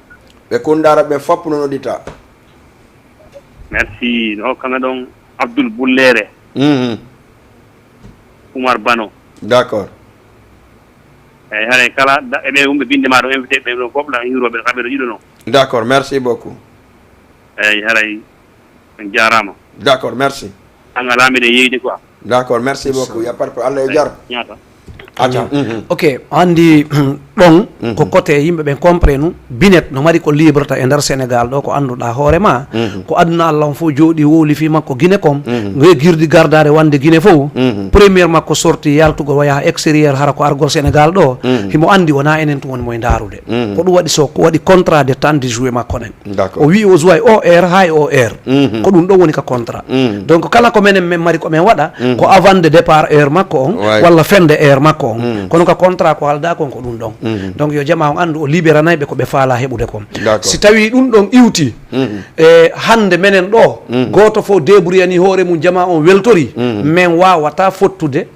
Ɓe Koundaara ɓe fop no noddita. Merci. No hokkanga ɗon Abdoul Bulleere. Mhm. Oumar Bano. D'accord. Eyi, haray kala da-, e ɓe wumɓe binde ma ɗo invité ɓe ɗo fop la hiroɓe kamɓe ɗo ɗiɗo non. D'accord, merci beaucoup. Eyi, haray on jaarama. D'accord, merci. An alaa meɗen yeyde quoi. D'accord, merci beaucoup. Y a pas de problème. Allah e jar. Ñaata. Acca. Mhm. Ok, andi ɗon ko, mhm, côté yimɓe ɓen comprenu, Binet no mari ko librata e nder Sénégal ɗo, ko annduɗa hoore ma, mhm, ko aduna Allah on fof jooɗi wowli fii makko Guinée kon, mhm, ngoye girdi gardare wonde Guinée fof, mhm, première makko sorti yaltugol waya extérieur hara ko argol Sénégal ɗo, mhm, himo andi wona enen tun woni moye ndaarude. Mhm. Ko ɗum waɗi so ko waɗi contrat de temps de jouer makko ɗen. D'accord. O wi o joua o heure, hay o heure. Mhm. Ko ɗum ɗon woni ka contrat. Mhm. Donc, kala ko menen men mari ko men waɗa, mhm, ko avant de départ heure makko on, ouais, walla fin de heure makko on. Mhm. Kono ka contrat ko halda kon ko ɗum ɗon. Mhm. Donc, yo jama on anndu o libéranay ɓe ko ɓe faala heɓude kon. D'accord. Si tawi ɗum ɗon iwti, mhm, e hannde menen ɗo, mhm, gooto fof débrouillani hoore mum, jama on weltori, mhm, men wawata fottude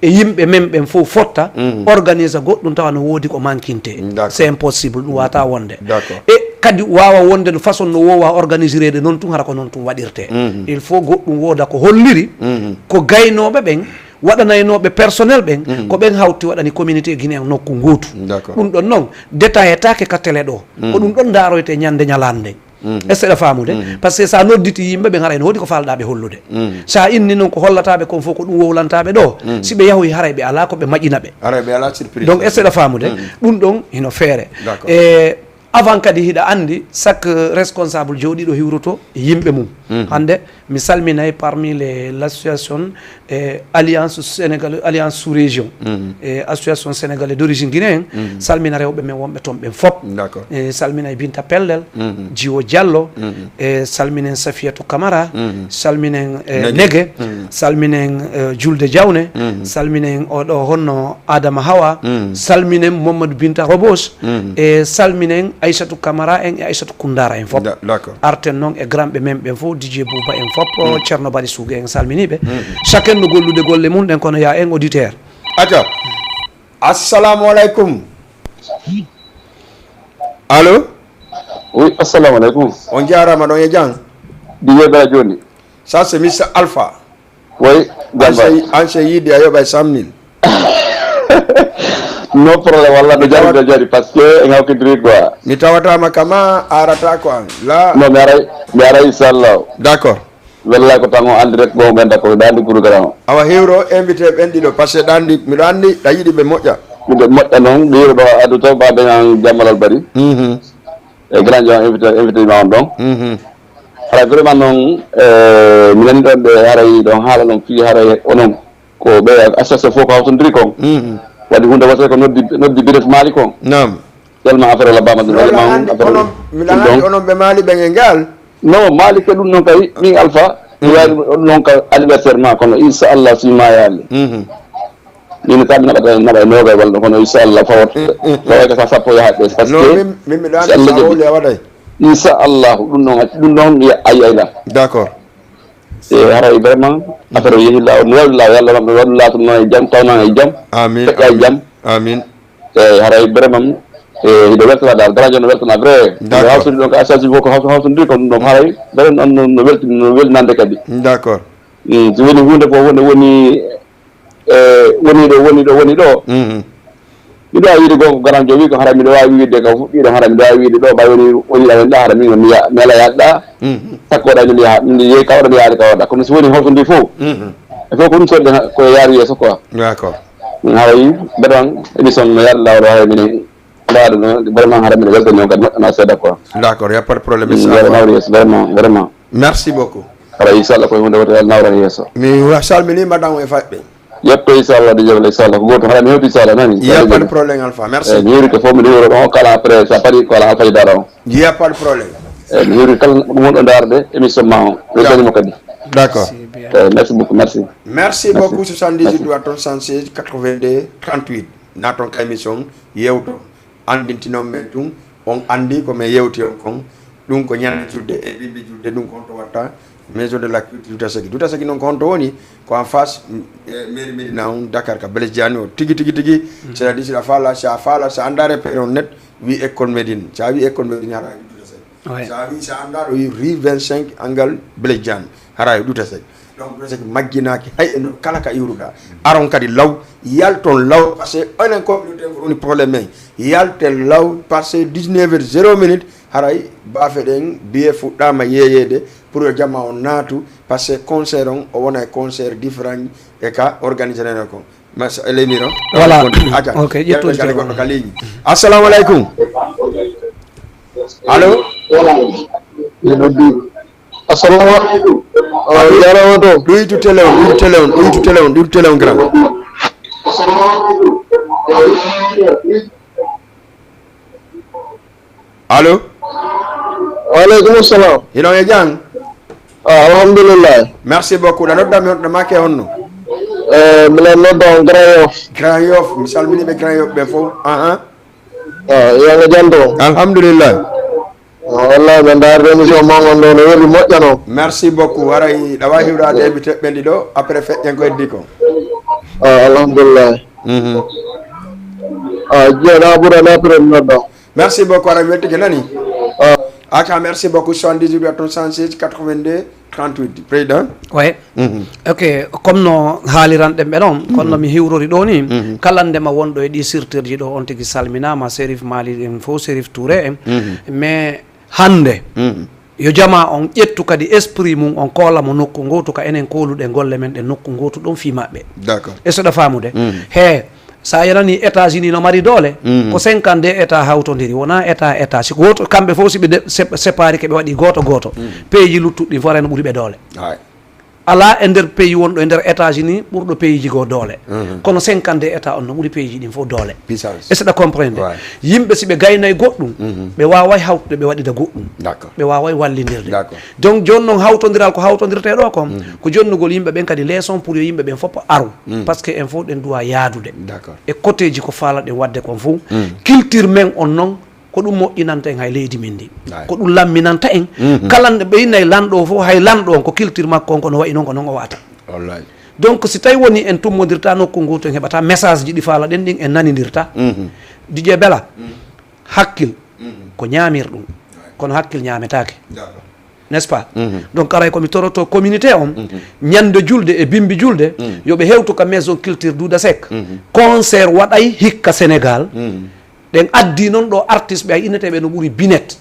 e yimɓe men ɓen fof fotta, mhm, organisa goɗɗum tawa no woodi ko mankinte. D'accord. C'est impossible, ɗum wata wonde. D'accord. E kadi wawa wonde no façon no wowa organisirede noon tun, hara ko noon tun waɗirte. Mhm. Il faut goɗɗum wooda ko holliri, mhm, ko gaynooɓe ɓen, waɗanaynooɓe personnel ɓen, mhm, ko ɓen hawti waɗani communauté guinéen nokku gootu. D'accord. Ɗum ɗon noon, détailletaake ka télé ɗo. Mhm. Ko ɗum ɗon ndaroyte ñande ñalande nden. Mhm. Est-ce que ɗa faamude? Mhm. Parce que sa nodditi yimɓe ɓe, hara ene woodi ko falɗa ɓe hollude. Mhm. Sa inni noon ko hollataɓe kon fof ko ɗum wowlantaɓe ɗo. Mhm. Si ɓe yahoyi, haray ɓe ala ko ɓe maƴina ɓe. Haray ɓe ala surprise. Donc, est-ce que ɗa faamude? Mhm. Ɗum ɗon hino feere. D'accord. E Avant kadi, hiɗa anndi, chaque responsable jooɗiiɗo hiwroto e yimɓe mum. Hannde mi salminay parmi les, l'association, eh, Alliance Sénégal, Alliance sous région, e association sénégalais d'origine guinéen. Salmina rewɓe men wonɓe toon ɓen fof. E salminay Binta Pellel, Jiwo Diallo, e salminen Safiatou Camara, salminen, eh, Nege, salminen, eh, Julde Diawne, salminen oɗo honno Adama Hawa, salminen Mamadou Binta Robos, e salminen Aissatou Camara en e Aissatou Koundara en fof. Arten noon e granɓe men ɓen fof, Didier Bouba en fof, Thierno Bari Sougou en, salminiiɓe. Chacun no gollude golle mum ɗen, kono ya en auditeur. Aca. Assalamu alaikum. Allo? Oui, assalamu alaikum. On jaaraama, ɗon e jam? Didier Bala Jooni. Ça, c'est Mister Alpha. Oui, an jamba. Sey, an sey yiide a yoɓay cent mille. No problème, walla no jari, no jari, parce que en hawkidiri quoi. Mi tawataama kama arata ko an. La. Non, mi aray, mi aray, inchallah. D'accord. Wallahi ko tan o andi rek, bon, ɓen d'accord, ɗa andi programme o. Awa, hewro invité ɓen ɗiɗo, parce que ɗa andi, miɗo andi, ɗa yiɗi ɓe moƴƴa. Miɗo moƴƴa noon, ɓe hewro ɗo addu to, ba ɓen an Jammal Albari. Mhm. E grand Jean invité, invité ma on ɗon. Mhm. Haray vraiment noon, eh, mi nani ɗon ɓe haray ɗon haala ɗon fii haray onon ko ɓe association fof ko hawtondiri kon. Mhm. Waɗi hunde wasa ko noddi, noddi Biref Mali kon. Naam. Tellement affaire o labbama ɗum, loolu vraiment an affaire onon, ɗum. Miɗa anndi onon ɓe Mali ɓen e ngal. Non, Mali ke ɗum noon kay, min Alpha, mi wawi ɗum noon ka anniversaire ma, kono inchallah si ma yaali. Mhm. Min ka mi naɓata, naɓa e noga walla, kono inchallah fawat. Mm, mm, mm. Fawat ka sappo yahat ɓe, parce que non, min, min miɗo anndi sa wowli a waɗay. Inchallah, ɗum noon, ɗum noon a yiyayla. D'accord. E haray vraiment, affaire o yehi lawol, no waɗi lawol, Yalla waɗu lawol, laato noon e jam, tawna e jam. Amin, feƴƴa e amin, jam. Amin. Eeyi, haray vraiment, e, hiɗo weltana dal, Garadio no weltana vrai. D'accord. Hawtude ɗon ko association fof ko hawtu-, hawtude ko ɗum ɗon haray, vraiment noon no, no welti-, no weltinande kadi. D'accord. Mm, so woni huunde fof woni, woni, e, woni ɗo, woni ɗo, woni ɗo. Mhm. Miɗo waawi wiide gonga ko Garadio wi ko haray miɗo waawi wiide ko fuɗɗiɗo haray miɗo waawi wiide ɗo, ɓay woni, woni ɗa woni ɗa haray min mi ya-, mi ala yaade ɗa. Mhm. Sakko ɗa min yaha, min yehi ka waɗa, mi yaade ka waɗa. Kono so woni hawtude fof. Mhm. E fof ko ɗum soɗɗe ha-, ko yaari yeeso quoi. D'accord. Haray, mbeɗa wan émission no yaade lawol haray minen. Mbaɗa no, vraiment, hara mbiɗa weltani on kadi, moƴƴana seeɗa quoi. D'accord, y a pas de problème, mm, inchallah. Mbaɗa nawra yeeso, vraiment, vraiment. Merci beaucoup. Hara inchallah, koye hunde wotere, Yalla nawra yeeso. Mi wa-, salmini madame e faɗɓe. Yetto inchallah, Didier Bala, inchallah, ko goto. Hara mi hewti inchallah, nani? Y a pas de problème, Alpha, merci. Eh, mi yewti ko fof, mi ɗum ɗon kala après, sa paari ko ala Alpha Dara on. Y a pas de problème. Eh, mi yewti kala ɗum wonɗo ndaarde émission ma on. D'accord. Weltanima kadi. D'accord. Eh, merci beaucoup, merci. Merci beaucoup, soixante-dix-huit, soixante-seize, quatre-vingt-deux, trente-huit. Naaton ka émission, yewto. Anndintinon men tun, on anndi ko men yewti on kon. Ɗum ko ñande julde e bimbi julde, ɗum ko honto watta Maison de la Culture Dutasaki. Dutasaki noon ko honto woni? Ko en face, mm, eh, mairie Médina on, Dakar ka Blaise Diagne o. Tigi, tigi, tigi. Mhm. C'est-à-dire, si a faala, si a faala, si a anndaa repère on net, wi École Médine. Si a wi École Médine, hara Dutasaki. Ouais. Si a wi, si a anndaa ɗo wi rue vingt-cinq, angle Blaise Diagne, hara e Dutasaki. Donc, ɗum saki majjinaaki hay e no kala ka iwruɗaa. Aron kadi law, yalton law, parce que onon communauté ko woni problème men. Yalten law, parce que dix-neuf heures zéro minute, haray baafe ɗen biye fuɗɗaama yeeyeede pour yo jama on naatu, parce que concert on, o wona e concert différent e ka organisé nene kon. Mas-, e leydi ron. Voilà. Aca. Ok, ƴettude jare goɗɗo ka leydi. Assalamu aleykum. Allo? Miɗo noddi. Assalamu aleykum. Ah, jarama to. Ɗuytu télé on, ɗuytu télé on, ɗuytu télé on, ɗuytu télé on, grand. Allo? Wa aleykum salam. Hino e jam? Ah, alhamdulillah. Merci beaucoup. Ɗa nodda mi honno, make honno? Eh, mbiɗa nodda on Grand Yoff. Grand Yoff. Mi salmini ɓe Grand Yoff ɓe fof. Ahan. Ah, yo Allah janto. Alhamdulillah. Ah, wallahi, ɓe ndaarde émission ma on ɗo, no weli, moƴƴa noon. Merci beaucoup. Haray ɗa waawi hiwraade invité ɓen ɗiɗo, après feƴƴen ko heddi ko. Ah, alhamdulillah. Mhm. Ah, jeeɗa ɓura naatire mi nodda. Merci beaucoup, aɗa weltike nani? Ah. Aka, merci beaucoup, soixante-dix-huit, soixante-seize, quatre-vingt-deux, trente-huit, président. Oui. Mhm. Ok, comme no haaliranɗen ɓe noon, kono no mi hiwrori ɗo ni, mhm, kala ndema wonɗo e ɗi secteurji ɗo, on tigi salminaama, Serif Mali en fof, Serif Touré en. Mhm. Mais hannde, mhm, yo jama on ƴettu kadi esprit mum, on koola mo nokku ngootu, ka enen kooluɗen golle men ɗe nokku ngootu ɗon fii maɓɓe. D'accord. Est-ce que ɗa faamude? Mhm. He, So a yanani États-Unis no mari doole, ko cinquante-deux États hawtondiri, wonaa État État. Si ko wooto, kamɓe fof si ɓe de- sep- séparé ke ɓe waɗi gooto gooto, peeji luttuɗi ɗin fof no ɓuri ɓe doole. Alaa e nder pays wonɗo e nder États-Unis ɓurɗo pays ji goo doole. Kono cinquante-deux États on no ɓuri pays ji ɗin fof doole. Est-ce que a comprendre? Yimɓe si ɓe gaynay goɗɗum, ɓe waaway hawtude ɓe waɗida goɗɗum. Ɓe waaway wallindirde. Donc jooni noon hawtondiral ko hawtondirtee ɗo kon, ko jonnugol yimɓe ɓen kadi leçon pour yo yimɓe ɓen fof aru. Parce que en fof ɗen duwa yaadude e côté ji ko faalaɗen waɗde kon fof. Culture men on noon, ko ɗum moƴƴinanta en hay leydi men ndi. Ko ɗum lamminanta en. Kala nde ɓe innay lanɗo o fof, hay lanɗo on ko culture makko on, kono wayi noon ko noon o wa'ata. Donc si tawi woni en tummodirta nokku ngu, to en heɓata message ji ɗi faalaɗen ɗin, en nanindirta. Didier Bela, hakkil ko ñaamir ɗum, kono hakkil ñaametaake. N'est-ce pas? Donc aray ko mi toroto communauté on, ñande julde e bimbi julde, yo ɓe hewtu ka maison culture Douda Seck. Concert waɗay hikka Sénégal. Ɗen addi noon ɗo artiste ɓe ay inneteeɓe no ɓuri Binet.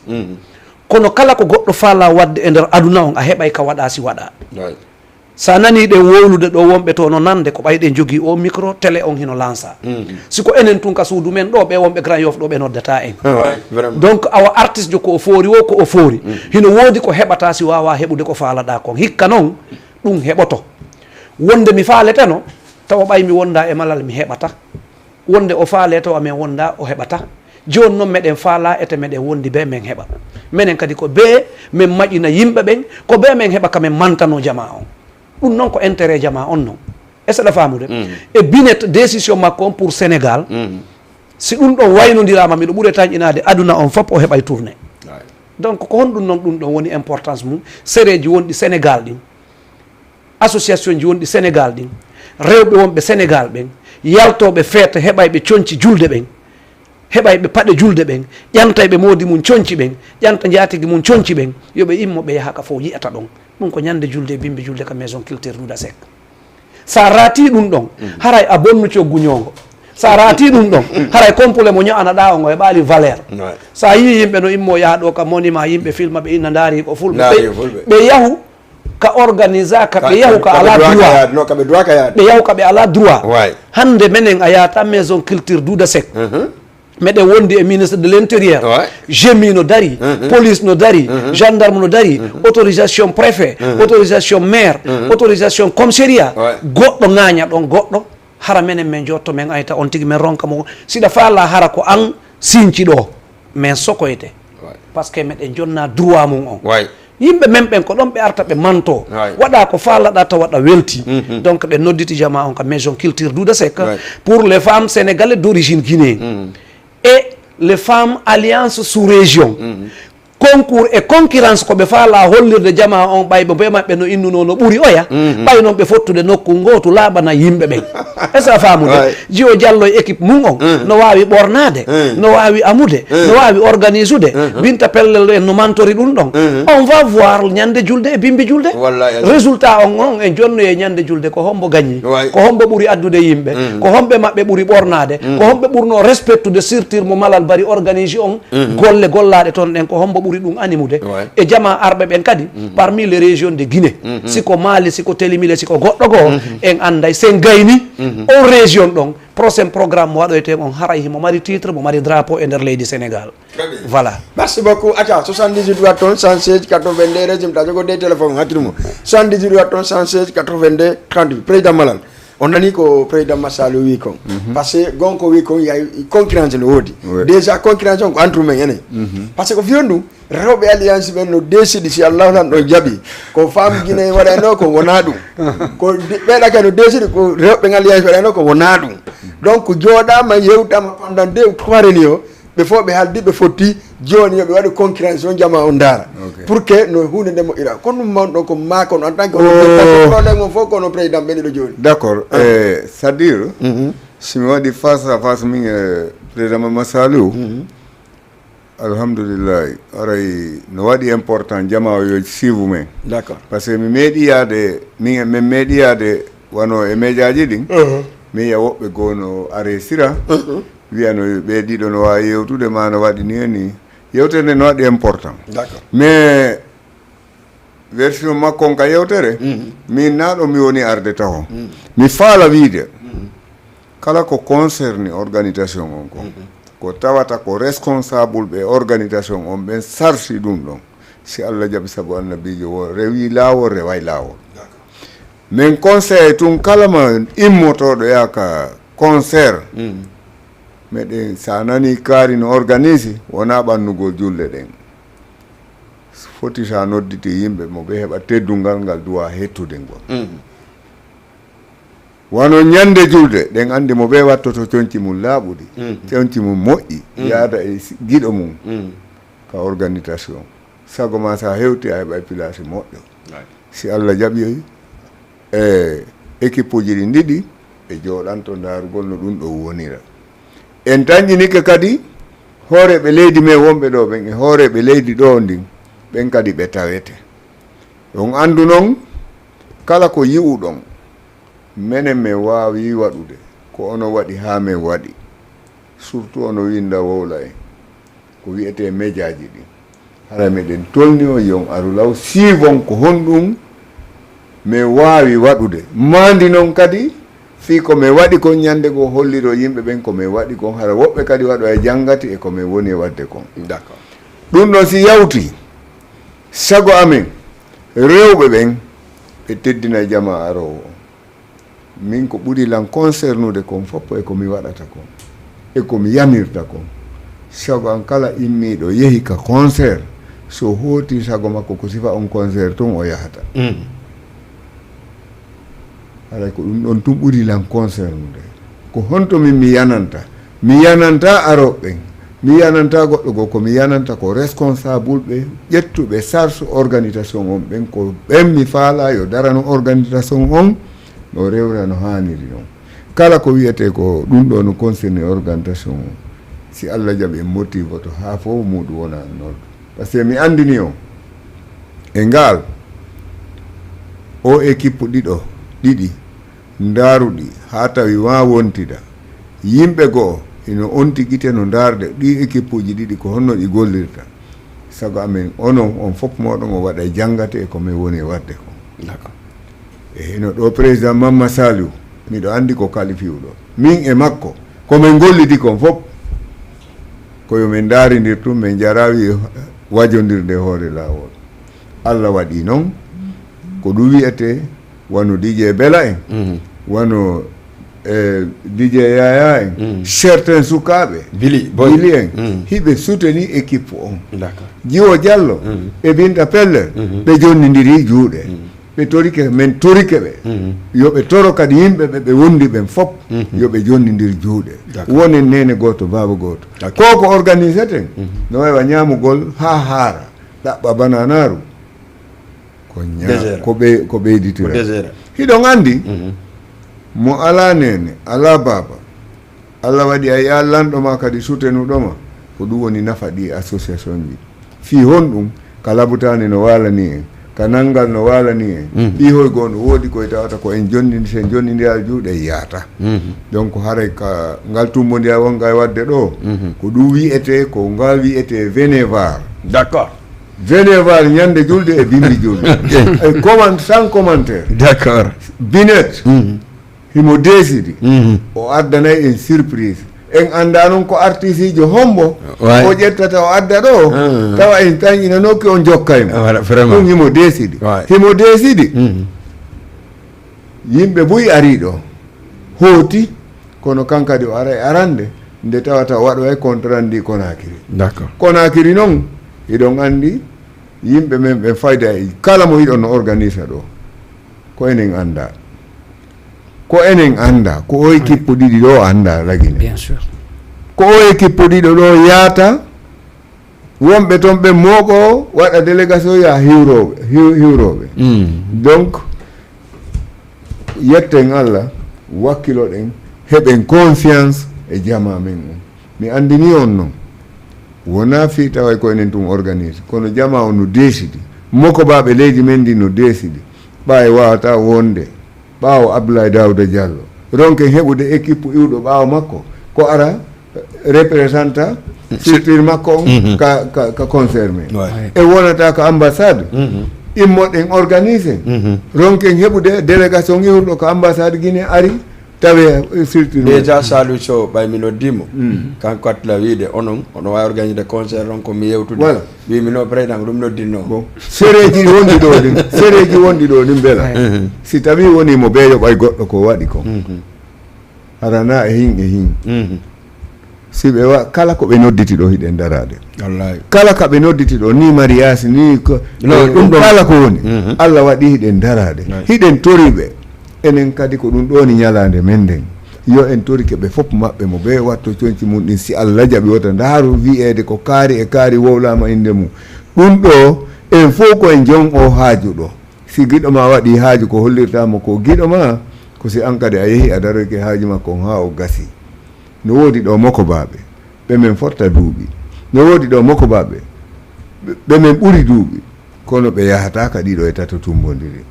Kono kala ko goɗɗo faala waɗde e nder aduna on, a heɓay ka waɗa si waɗa. Sa nani ɗen wowlude ɗo, wonɓe to no nande ko ɓay ɗen jogii o micro, télé on hino lansa. Si ko enen tun ka suudu men ɗo, ɓe wonɓe Grand Yoff ɗo ɓe noddata en. Donc awa artiste jo ko o foori wo, ko o foori, hino woodi ko heɓata si wawa heɓude ko faalaɗa kon. Hikka noon ɗum heɓoto. Wonde mi faaleteno, tawa ɓay mi wonda e malal mi heɓata. Wonde o faale tawa men wonda o heɓata. Jooni noon meɗen faala ete meɗen wondi be men heɓa. Menen kadi ko be men maƴina yimɓe ɓen, ko be men heɓa ka men mantano jama on. Ɗum noon ko intérêt jama on noon. Est-ce que ɗa faamude? E Binet décision makko on pour Sénégal, si ɗum ɗon waynondirama, miɗo ɓuri tanƴinaade aduna on fop o heɓay tourné. Donc ko honɗum noon ɗum ɗon woni importance mum? Sereji wonɗi Sénégal ɗin, association ji wonɗi Sénégal ɗin, rewɓe wonɓe Sénégal ɓen, yaltooɓe feete, heɓayɓe conci julde ɓen, heɓayɓe paɗe julde ɓen, ƴantayɓe moodi mum conci ɓen, ƴanta njaatigi mum conci ɓen, yo ɓe immo ɓe yaha ka fof yi'ata ɗon. Ɗum ko ñande julde e bimbi julde ka maison culture Douda Seck. Sa raati ɗum ɗon, haray a bonnu coggu ñoongo. Sa raati ɗum ɗon, haray complet mo ño'anaɗa on o heɓaali valeur. Sa yii yimɓe no immo yaha ɗo ka monument, yimɓe filma ɓe inna ndaari ko fulɓe. Ɓe yahu ka organisa ka ɓe yahu ka ala droit. Ɓe yahu ka ɓe ala droit. Hannde menen a yahata maison culture Douda Seck. Meɗen wondi e ministre de l'intérieur. Gemi no dari, police no dari, gendarme no dari, autorisation préfet, autorisation maire, autorisation commissariat. Goɗɗo ŋaaña ɗon goɗɗo, hara menen men jotto men ayta on tigi men ronka mo. Siɗa faala hara ko an sinci ɗo, men sokoyte. Parce que meɗen jonna droit mum on. Yimɓe men ɓen ko ɗon ɓe arta ɓe manto. Waɗa ko faalaɗa tawa ɗa welti. Donc ɓe nodditi jama on ka maison culture Douda Seck. Pour les femmes sénégalaises d'origine guinéenne et les femmes alliance sous région. Concours et concurrence ko ɓe faala hollirde jama on ɓay ɓe maɓɓe no innuno no ɓuri oya. Ɓay noon ɓe fottude nokku ngootu laaɓana yimɓe ɓen. Est-ce que a faamude? Jiyo Jallo e équipe mum on no waawi ɓornaade, no waawi amude, no waawi organisude. Binta Pellel en no mantori ɗum ɗon. On va voir ñande julde e bimbi julde. Résultat on on en jonnoye ñande julde ko hombo gañi, ko hombo ɓuri addude yimɓe, ko homɓe maɓɓe ɓuri ɓornaade, ko homɓe ɓurno respectude structure mo Malal Bari organise on. Golle gollaaɗe toon ɗen ko hombo ɓuri ɗum animude. E jama arɓe ɓen kadi parmi les régions de Guinée, si ko Mali, si ko Télémile, si ko goɗɗo goo, en annday. Sen gayni on région ɗon, prochain programme mo waɗoyten on haray himo mari titre, mo mari drapeau e nder leydi Sénégal. Voilà. Merci beaucoup. Acca, soixante-dix-huit watton cent seize quatre-vingt-deux, régime ta jogo de téléphone hakkitu mo. Soixante-dix-huit watton cent seize quatre-vingt-deux trente-huit. Président Malal, on nani ko président Massalu wi kon. Parce que gonko wi kon, yaay concurrence no woodi. Déjà concurrence on ko entre men enen. Parce que ko fiyon ɗum, rewɓe alliance ɓen no décidi, si Allahu lan ɗon jaɓi, ko femme Guinée waɗayno ko wona ɗum. Ko ɓeɗa kay no décidi ko rewɓe alliance waɗayno ko wona ɗum. Donc jooɗama, yewtama pendant deux ou trois réunions, ɓe fof ɓe haldi, ɓe fotti. Jooni yo ɓe waɗi concurrence on, jama on ndaara. Pour que no hunde nde moƴƴira. Kono ɗum mawɗo ko ma kono en tant que problème on fof kono président ɓen ɗo jooni. D'accord. Eh, c'est-à-dire, si mi waɗi face à face min e président Mamadou Saliou, alhamdulillahi, aray no waɗi important jama o yo suive men. D'accord. Parce que mi meeɗi yaade, min, min meeɗi yaade wano e médiaji ɗin. Mi yiya woɓɓe goo no are sira, wiya no ɓe ɗiɗo no waawi yewtude ma no waɗi ni e ni. Yewtere nde no waɗi important. D'accord. Mais version makko on ka yewtere, min na ɗo mi woni arde taho. Mi faala wiide, Kala ko concerné organisation on ko, ko tawata ko responsable ɓe organisation on ɓen sarsi ɗum ɗon. Si Allah jaɓi sabu annabiijo, o rewi laawol, reway laawol. Min conseil tun kala ma immotooɗo yaaka concert, meɗen, sa nani kaari no organise, wona ɓannugol julde ɗen. Foti sa nodditi yimɓe mo ɓe heɓa teddungal ngal duwa hettude ngol. Wano ñande julde, ɗen anndi mo ɓe wattoto conci mum laaɓuɗi, conci mum moƴƴi, yaada e si-, giɗo mum ka organisation. Sago ma sa hewti a heɓa e place moƴƴo. Si Allah jaɓi e équipe uji ɗin ɗiɗi, ɓe jooɗanto ndaarugol no ɗum ɗo wonira. En tanƴinike kadi hooreeɓe leydi men wonɓe ɗo ɓen e hooreeɓe leydi ɗo ndin, ɓen kadi ɓe tawete. On anndu non kala ko yi'uɗon, menen men waawi waɗude ko ono waɗi haa men waɗi. Surtout ono winnda wowla en, ko wi'etee mejaaji ɗin. Hara meɗen tolni on, yon aru law, siivon ko honɗum men waawi waɗude. Maandi non kadi, fii ko men waɗi kon ñande goo, holliro yimɓe ɓen ko men waɗi kon. Hara woɓɓe kadi waɗo e janngati e ko men woni e waɗde kon. D'accord. Ɗum ɗon si yawti, sago amen, rewɓe ɓen, ɓe teddina jamaa aroowo on. Min ko ɓuri lan concernude kon fof e ko mi waɗata kon, e ko mi yamirta kon. Sago an kala immiiɗo yehi ka concert, so hooti sago makko ko sifa on concert tun o yahata. Haray ko ɗum ɗon tun ɓuri lan concernude. Ko honto min mi yananta? Mi yananta arooɓe ɓen. Mi yananta goɗɗo goo, ko mi yananta ko responsable ɓe ƴettuɓe charge organisation on ɓen, ko ɓen mi faala yo darano organisation on, no rewra no haaniri non. Kala ko wi'etee ko ɗum ɗo no concerné organisation on, si Allah jaɓi en motti woto haa fof muuɗum wona noddu. Par ce que mi anndini on e ngaal, o équipe ɗiɗo, ɗiɗi, ndaaruɗi haa tawi ma wontida. Yimɓe goo ino onti gite no ndaarde ɗi équipe uji ɗiɗi ko honno ɗi gollirta. Sago amen onon on fof mooɗon o waɗa e janngate e ko min woni e waɗde ko. D'accord. E hino ɗo président Mamma Saliou, miɗo anndi ko kalifiwɗo. Min e makko, ko min gollidi kon fof, ko yo min ndaarindir tun, min njaraawi wajondirde e hoore laawol. Allah waɗi non, ko ɗum wi'etee, wano D J Bela en, wano, eh, D J Yaya en, certains sukaaɓe, Bili Boy. Bili en, hiɓe soutenir équipe on. D'accord. Jiwo Diallo e Binta Pellel, ɓe jonnindiri juuɗe. Ɓe torike, men torike ɓe. Yo ɓe toro kadi yimɓe ɓe, ɓe wondi ɓen fof, yo ɓe jonnindir juuɗe. D'accord. Wonen neene gooto, baaba gooto. D'accord. Ko ko organiseten, no wawa ñaamugol haa haara, ɗaɓɓa bananaaru. Ko ña-, Désert. Ko ɓe-, ko ɓeyditira. Ko désert. Hiɗon anndi, mo alaa neene, alaa baaba, Allah waɗi a yi'aa lanɗo ma kadi sutenuɗo ma, ko ɗum woni nafa ɗi association ji. Fii honɗum? Ka labutaani no waalani en, ka nanngal no waalani en. Fii hoy goo no woodi koye tawata ko en jonnindi, sen jonnindiraali juuɗe yaata. Donc haray ka ngal tumbondiral wonga e waɗde ɗo, ko ɗum wi'etee, ko ngal wi'etee vénévar. D'accord. Vénéval ñande julde e bimbi julde. E comment, sans commentaire. D'accord. Binet, himo décidi. O addanay en surprise. En anndaa non ko artiste ijo hombo o ƴettata o adda ɗo. Tawa en tan ina nokki on jokkay mo. Voilà, vraiment. Ɗum himo décidi. Ouais. Himo décidi. Yimɓe buy ari ɗo. Hooti, kono kankadi o aray arande, nde tawata o waɗo e contrat ndi Conakry. D'accord. Conakry non, hiɗon anndi, yimɓe men ɓe fayda e kala mo hiɗon no organisa ɗo. Ko enen annda. Ko enen annda. Ko o équipe ɗiɗi ɗo annda lagine. Bien sûr. Ko o équipe ɗiɗo ɗo yaata, wonɓe toon ɓe mooɓo waɗa délégation ya hiwrooɓe, hiw-, hiwrooɓe. Donc, yetten Allah, wakkiloɗen, heɓen confiance e jamaa men on. Mi anndini on non, wonaa fii taway ko enen tun organise, kono jamaa on no deesidi. Mokobaaɓe leydi men ndi no deesidi. Ɓaawo wawata wonde ɓaawo Abdoulaye Daouda Diallo, ronken heɓude équipe iwɗo ɓaawo makko, ko ara representa structure makko on ka, ka, ka concert men. E wonata ko ambassade, immoɗen organise, ronken heɓude délégation iwɗo ko ambassade Guinée ari, Tawi, eh, surtout Déjà, Saliou Sow, ɓay mi noddii mo. Kanko attila wiide onon oɗon waawi organiser concert on, ko mi yewtude. Voilà. Wii mi no président ko ɗum noddinno. Bon, sereeji wonɗi ɗo ɗin, sereeji wonɗi ɗo ɗin mbela, si tawi woni mo beejo ɓay goɗɗo ko waɗi ko, harana e hin e hin. Si ɓe wa kala ko ɓe nodditi ɗo hiɗen daraade. Wallahi. Kala ka ɓe nodditi ɗo, ni mariage, ni ko No, ɗum ɗon. Kala ko woni, Allah waɗi hiɗen daraade. Hiɗen tori ɓe. Enen kadi ko ɗum ɗo ni ñalaande men nden. Yo en torike ɓe fof maɓɓe mo ɓe watto conci mum ɗin, si Allah jaɓi, wota ndaaru wi'eede ko kaari e kaari wowlaama innde mum. Ɗum ɗo en fof ko en jon o haaju ɗo. Si giɗo ma waɗi haaju, ko hollirta mo ko giɗo ma, ko si an kadi a yehi a daroyke haaju makko on haa o gasi. No woodi ɗo mokobaaɓe, ɓe men fotta duuɓi. No woodi ɗo mokobaaɓe, ɓe men ɓuri duuɓi, kono ɓe yahata ka ɗiɗo e tato tumbondiri.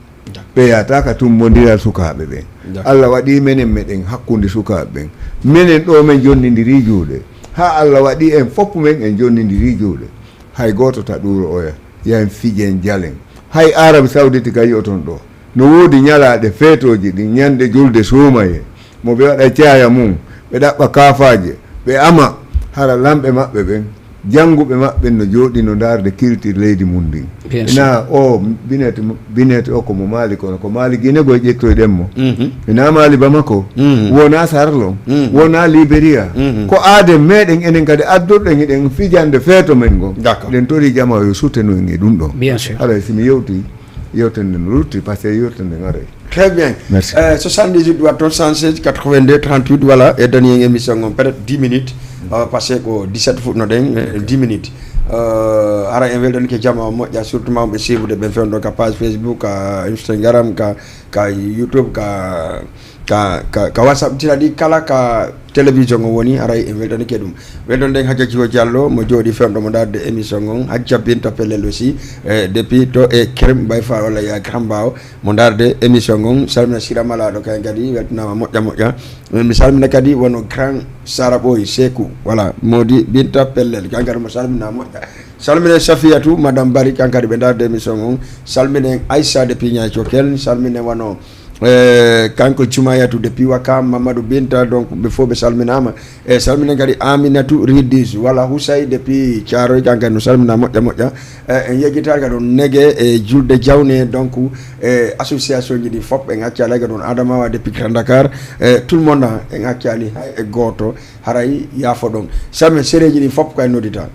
Ɓe yahata ka tumbondiral sukaaɓe ɓen. Allah waɗi menen meɗen hakkunde sukaaɓe ɓen. Menen ɗo men jonnindiri juuɗe. Haa Allah waɗi en fof men en jonnindiri juuɗe. Hay gooto ta ɗuuro oya, yahen fijen jalen. Hay Arabi Sawditi ka yi'oton ɗo, no woodi ñalaaɗe feetooji ɗin, ñande julde suumaye, mo ɓe waɗa caaya mum, ɓe ɗaɓɓa kaafaaje, ɓe ama, hara lamɓe maɓɓe ɓen, jannguɓe maɓɓe no jooɗi no ndaarde kiltir leydi mum ndin. Ina o binet binet o ko mo Maali, kono ko Maali Gine goy ƴettoyɗen mo. Ina Maali Bamako, wona Sarlon, wona Liberia. Ko aaden meɗen enen kadi addorɗen hiɗen fijande feeto men ngo. Ɗen tori jama yo sutteno en e ɗum ɗo. Bien sûr. Haray si mi yewti, yewtande no lutti, parce que yewtande ngaray. Très bien. Merci. Euh, soixante-dix-huit watto soixante-seize quatre-vingt-deux trente-huit, voilà, e dani en émission on peut-être dix minutes. Euh, parce que ko dix-sept fuɗnoɗen, euh, dix minutes. Euh, hara en weltanike jama o moƴƴa, surtout mawɓe siibude ɓen fewndo ka page Facebook, ka Instagram, ka ka YouTube, ka ka ka, ka WhatsApp, tira ɗi kala ka télévision o woni, haray en weltanike ɗum. Welton ɗen Hajja Jiwo Diallo mo jooɗi fewndo mo darde émission on, Hajja Binta Pellel aussi, e depuis to e Crème Bay Fall walla ya Grand Bawo mo darde émission on. Salmina Sira Malaɗo kay kadi weltanama moƴƴa moƴƴa. Mi salmina kadi wono Grand Sara Boy Seku, voilà, modi Binta Pellel, kan kadi mo salmina moƴƴa. Salminen Safiyatu, Madame Bari, kan kadi ɓe darde émission on. Salminen Aissa depuis Niayes Cokel, salminen wano, eh, kanko Jumayatu depuis Wakam, Mamadou Binta, donc ɓe fof ɓe salminama. E salminen kadi Aminatu Ridis, walla Husay depuis Thiaroye, kan kadi no salmina moƴƴa moƴƴa. Eh, en yejjitaali kadi on Nege e Julde Jawne, donc e association ji ɗi fof en accali hay kadi on Adamawa depuis Grand Dakar. E tout le monde en accali hay e gooto, haray yaafo ɗon. Salminen sereji ɗi fof kay noddita.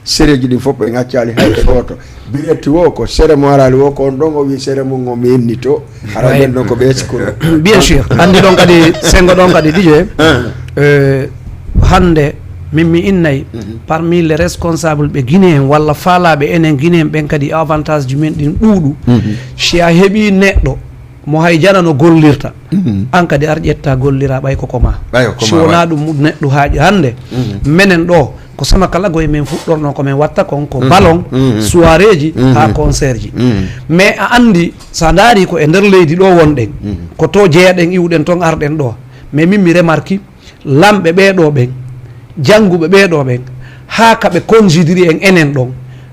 Sereji ɗin fof en accali hay e gooto. Biretti wo ko sere mo arali wo ko on ɗon o wi sere mum o mi inni to. Hara ɓen ɗon ko ɓe sikkuno. Bien sûr, anndi ɗon kadi sengo ɗon kadi Didier. Eh, hannde min mi innay parmi les responsables ɓe Guinéen walla faalaaɓe enen Guinéen ɓen kadi avantage ji men ɗin ɗuuɗu. Si a heɓi neɗɗo mo hay jana no gollirta, an kadi ar ƴetta gollira ɓay koko ma. Si wona ɗum neɗɗo haaƴi hannde menen ɗo ko sama kala goye men fuɗɗorno ko men watta kon ko ballon, soirée ji, ha concert ji. Mais a anndi, sa ndaari ko e nder leydi ɗo wonɗen, ko to jeyaɗen, iwɗen ton, arɗen ɗo. Mais min mi remarki lamɓe ɓee ɗo ɓen, jannguɓe ɓee ɗo ɓen, haa ka ɓe considiri en enen ɗon,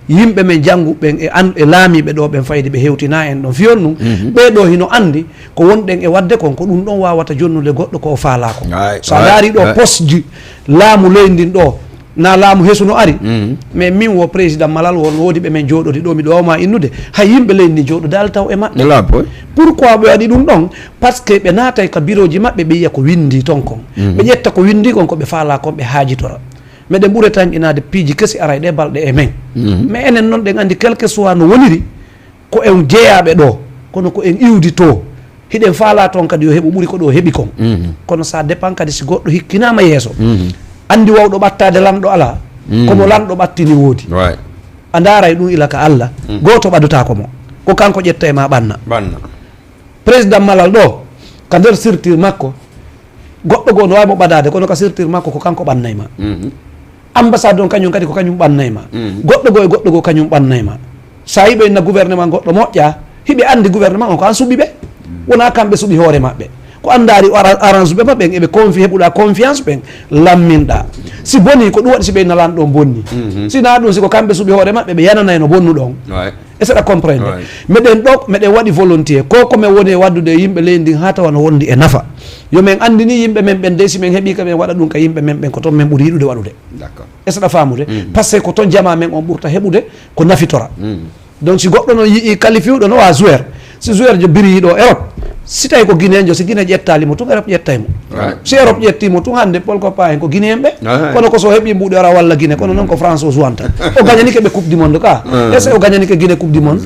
yimɓe men jannguɓe ɓen e an e laamiiɓe ɗo ɓen fayde ɓe hewtina en ɗon fiyon ɗum. Ɓee ɗo hino anndi ko wonɗen e waɗde kon, ko ɗum ɗon wawata jonnude goɗɗo ko o faalaa kon. So a ndaari ɗo poste ji laamu leydi ndin ɗo, na laamu hesu no ari. Mais min wo président Malal wo no woodi ɓe men jooɗodi ɗo, miɗo wawma innude, hay yimɓe leydi ndi jooɗodaali taw e maɓɓe. Pourquoi ɓe waɗi ɗum ɗon? Parce que ɓe naatay ka biroji maɓɓe, ɓe yiya ko windi ton kon, ɓe ƴetta ko windi kon, ko ɓe faalaa kon ɓe haajitora. Meɗen ɓure tan inaade piiji kesi aray ɗe balɗe e men. Mais enen noon ɗen anndi quelque soit no woniri, ko en jeyaaɓe ɗo, kono ko en iwdi to. Hiɗen faalaa toon kadi yo heɓu ɓuri ko ɗo heɓi kon. Kono ça dépend kadi si goɗɗo hikkinaama yeeso. Anndi wawɗo ɓattaade lanɗo alaa. Komo lanɗo ɓattini woodi. A ndaaray ɗum ila ka Alla. Gooto ɓadotaako mo. Ko kanko ƴetta e ma ɓanna. Président Malal ɗo, ka nder structure makko, goɗɗo goo no waawi mo ɓadaade, kono ka structure makko ko kanko ɓannay ma. Ambassade on kañum kadi ko kañum ɓannay ma. Goɗɗo goo e goɗɗo goo kañum ɓannay ma. Sa yiɓe na gouvernement goɗɗo moƴƴa, hiɓe anndi gouvernement on ko an suɓi ɓe. Wona kamɓe suɓi hoore maɓɓe. Ko an ndaari arrange ɓe maɓɓe en, eɓe confi heɓuɗa confiance ɓen, lamminɗa. Si boni ko ɗum waɗi si ɓe na lanɗo on bonni. Si na ɗum, si ko kamɓe suɓi hoore maɓɓe, ɓe yananay no bonnuɗo on. Est-ce que a comprendre? Meɗen ɗo, meɗen waɗi volontier. Ko ko men woni e waddude e yimɓe leydi ndin haa tawa no wondi e nafa. Yo men anndini yimɓe men ɓen dey, si men heɓii ka men waɗa ɗum ka yimɓe men ɓen, ko toon men ɓuri yiɗude waɗude. Est-ce que ɗa faamude? Parce que ko toon jamaa men on ɓurta heɓude ko nafitora. Donc si goɗɗo no yi'i qualifiuɗo no wa joueur, si joueur jo biri yiɗo Europe, si tawi ko Guinéen jo, si Guinée ƴettaali mo tun, Europe ƴettay mo. Si Europe ƴetti mo tun, hannde Paul Pogba en ko Guinéen ɓe. Kono ko so heɓi mbuuɗe ora walla Guinée, kono noon ko France o jouanta. O gagnanike ɓe Coupe du Monde ka. Est-ce que o gagnanike Guinée Coupe du Monde?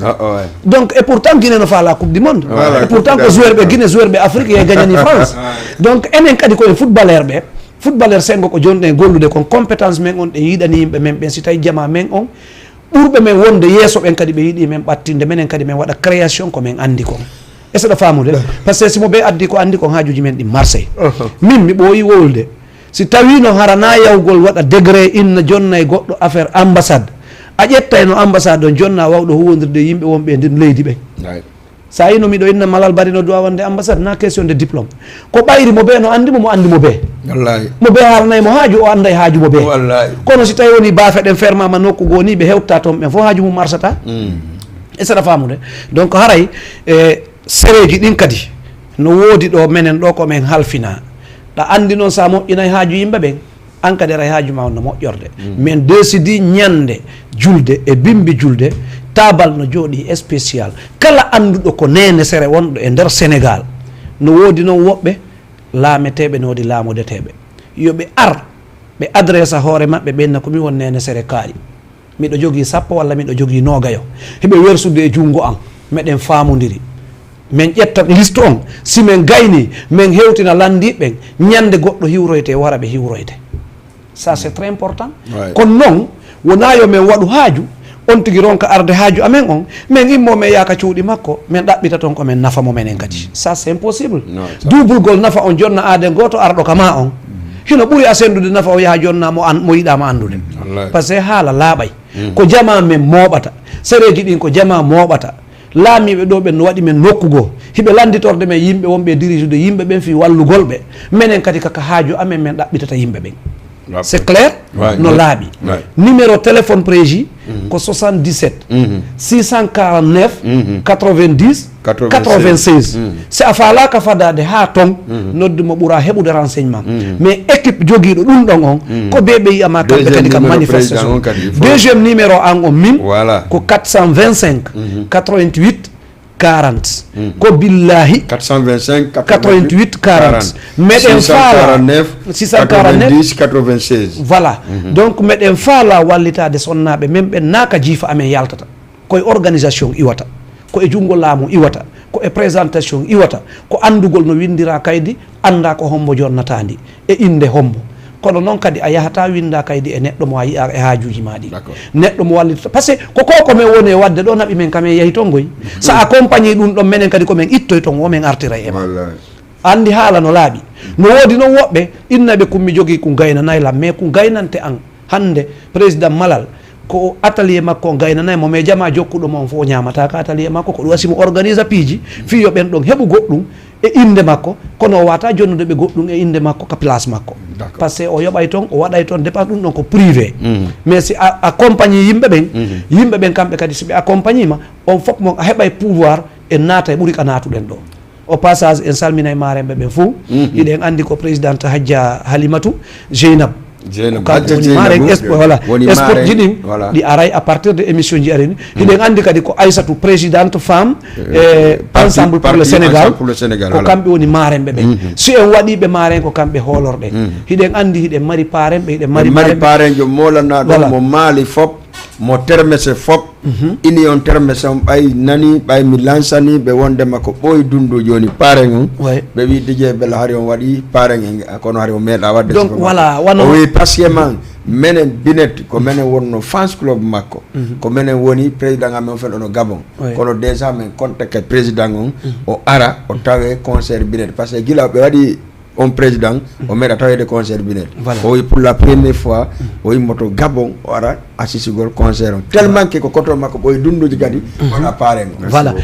Donc, et pourtant Guinée no faala Coupe du Monde. Et pourtant ko joueur ɓe Guinée, joueur ɓe Afrique ye gagnani France. Donc enen kadi ko en footballeur ɓe, footballeur sengo ko jonɗen gollude kon, compétence men on ɗen yiɗani yimɓe men ɓen, si tawi jamaa men on ɓurɓe men wonde yeeso ɓen kadi ɓe yiɗi men ɓattinde, menen kadi men waɗa création ko men anndi kon. Est-ce que ɗa faamude? Parce que si mo ɓe addi ko anndi kon, haajuuji men ɗin marsay. Min mi ɓooyi wowlude. Si tawii no hara na yawgol waɗa degré inna jonna e goɗɗo affaire ambassade, a ƴettay no ambassade on jonna wawɗo huwondirde e yimɓe wonɓe e ndin leydi ɓen. Sa yino miɗo inna Malal Bari no duwa wonde ambassade, na question de diplôme. Ko ɓayri mo bee no anndi mo, mo anndi mo bee. Mo bee haalanay mo haaju, o annday haaju mo bee. Kono si tawi woni baafe ɗen fermama nokku goo ni, ɓe hewtta toon ɓen fof haaju mum marsata. Est-ce que ɗa faamude? Donc haray e sereeji ɗin kadi no woodi ɗo menen ɗo ko men halfina. Ɗa anndi noon sa moƴƴinay haaju yimɓe ɓen, an kadi aray haaju ma on no moƴƴorde. Men décidi ñande julde e bimbi julde, taabal no jooɗi spécial. Kala annduɗo ko neene sere wonɗo e nder Sénégal, no woodi noon woɓɓe laameteeɓe, no woodi laamodeteeɓe. Yo ɓe ar, ɓe adressa hoore maɓɓe, ɓe inna ko mi won neene sere kaaƴe. Miɗo jogii sappo walla miɗo jogii noogayo. Hiɓe wersude e junngo an. Meɗen faamondiri. Men ƴetta liste on. Si men gayni, men hewtina lanndiiɓe ɓen. Ñande goɗɗo hiwroyte, wara ɓe hiwroyte. Ça, c'est très important. Kono noon, wonaa yo men waɗu haaju, on tigi ronka arde haaju amen on, men immo men yaaka cuuɗi makko, men ɗaɓɓita toon ko men nafa mo menen kadi. Ça, c'est impossible. Duubulgol nafa on jonna aaden gooto arɗo ka maa on. Hino ɓuri a senndude nafa o yaha jonna mo an, mo yiɗaa ma anndude. Parce que haala laaɓay. Ko jamaa men mooɓata. Sereeji ɗin ko jamaa mooɓata. Laamiiɓe ɗo ɓen no waɗi men nokku goo. Hiɓe lannditorde men yimɓe wonɓe e dirijude yimɓe ɓen fii wallugol ɓe. Menen kadi kaka haaju amen men ɗaɓɓitata yimɓe ɓen. C'est clair? No laaɓi. Numéro téléphone préji ko soixante-dix-sept six cent quarante-neuf quatre-vingt-dix quatre-vingt-seize. Si a faalaaka fadaade haa ton, noddu mo ɓura heɓude renseignement. Mais équipe jogiiɗo ɗum ɗon on, ko ɓe ɓe yi'ama kamɓe kadi ka manifestation. Deuxième numéro an on min, ko quatre cent vingt-cinq quatre-vingt-huit quarante. Ko billahi quatre cent vingt-cinq quatre-vingt-huit quarante. Meɗen faala six cent quarante-neuf quatre-vingt-dix quatre-vingt-seize. Voilà. Donc meɗen faala wallitaade sonnaaɓe men ɓen, naa ka jiifa amen yaltata. Ko e organisation iwata, ko e junngo laamu iwata, ko e présentation iwata, ko anndugol no winndiraa kaydi, anndaa ko hombo jonnataa ndi e innde hombo. Kono noon kadi a yahataa winndaa kaydi e neɗɗo mo a yi'aa e haajuuji maa ɗi. Neɗɗo mo wallitata. Parce que ko ko ko men woni e waɗde ɗo naɓi men ka men yahi ton ngoy. So a compagnie ɗum ɗon, menen kadi ko men ittoy ton, wo men artiray e maa. Anndi haala no laaɓi. No woodi noon woɓɓe inna ɓe kun mi jogii kun gaynanay lam, mais kun gaynante an. Hannde président Malal ko atelier makko on gaynanay mo, mais jamaa jokkuɗo mo on fof o ñaamataa ka atelier makko, ko ɗum wasi mo organisa piiji fii yo ɓen ɗon heɓu goɗɗum e innde makko, kono o wata jonnude ɓe goɗɗum e innde makko ka place makko. Parce que o yoɓay ton, o waɗay ton dépense, ɗum ɗon ko privé. Mais si a accompagne yimɓe ɓen, yimɓe ɓen kamɓe kadi si ɓe accompagne ma, on fof mo a heɓay pouvoir e naata e ɓuri ka naatuɗen ɗo. Au passage, en salminay maarenɓe ɓen fof. Hiɗen anndi ko présidente Hajja Halimatu Jeynab. Ko kamɓe woni maaren sport, voilà. Sport ji ɗin, ɗi aray à partir de émission ji arini. Hiɗen anndi kadi ko Aissatou, présidente femme e Ensemble pour le Sénégal. Ko kamɓe woni maarenɓe ɓen. Si en waɗiiɓe maaren, ko kamɓe hoolorɗen. Hiɗen anndi hiɗen mari parenɓe, hiɗen mari parenjo moolanaɗo mo maali fop. Mo termese fop, ini on termese on ɓay nani, ɓay mi lansani ɓe wondema ko ɓooyi dundu jooni paren on. Ɓe wi Didier Bell hari on waɗi paren en, kono hari o meeɗa waɗde. Donc voilà, wano o wi parce que man, menen Binet, ko menen wonno fans club makko. Ko menen woni président amen on fen ono Gabon. Kono déjà men contact président on, o ara, o tawe concert Binet. Parce que gila ɓe waɗi on président, o meeɗa tawede concert Binet. O wi pour la première fois, o immoto Gabon, o ara assisugol concert on. Tellement que ko koto makko ɓoy dunduji kadi, wona paren. Voilà.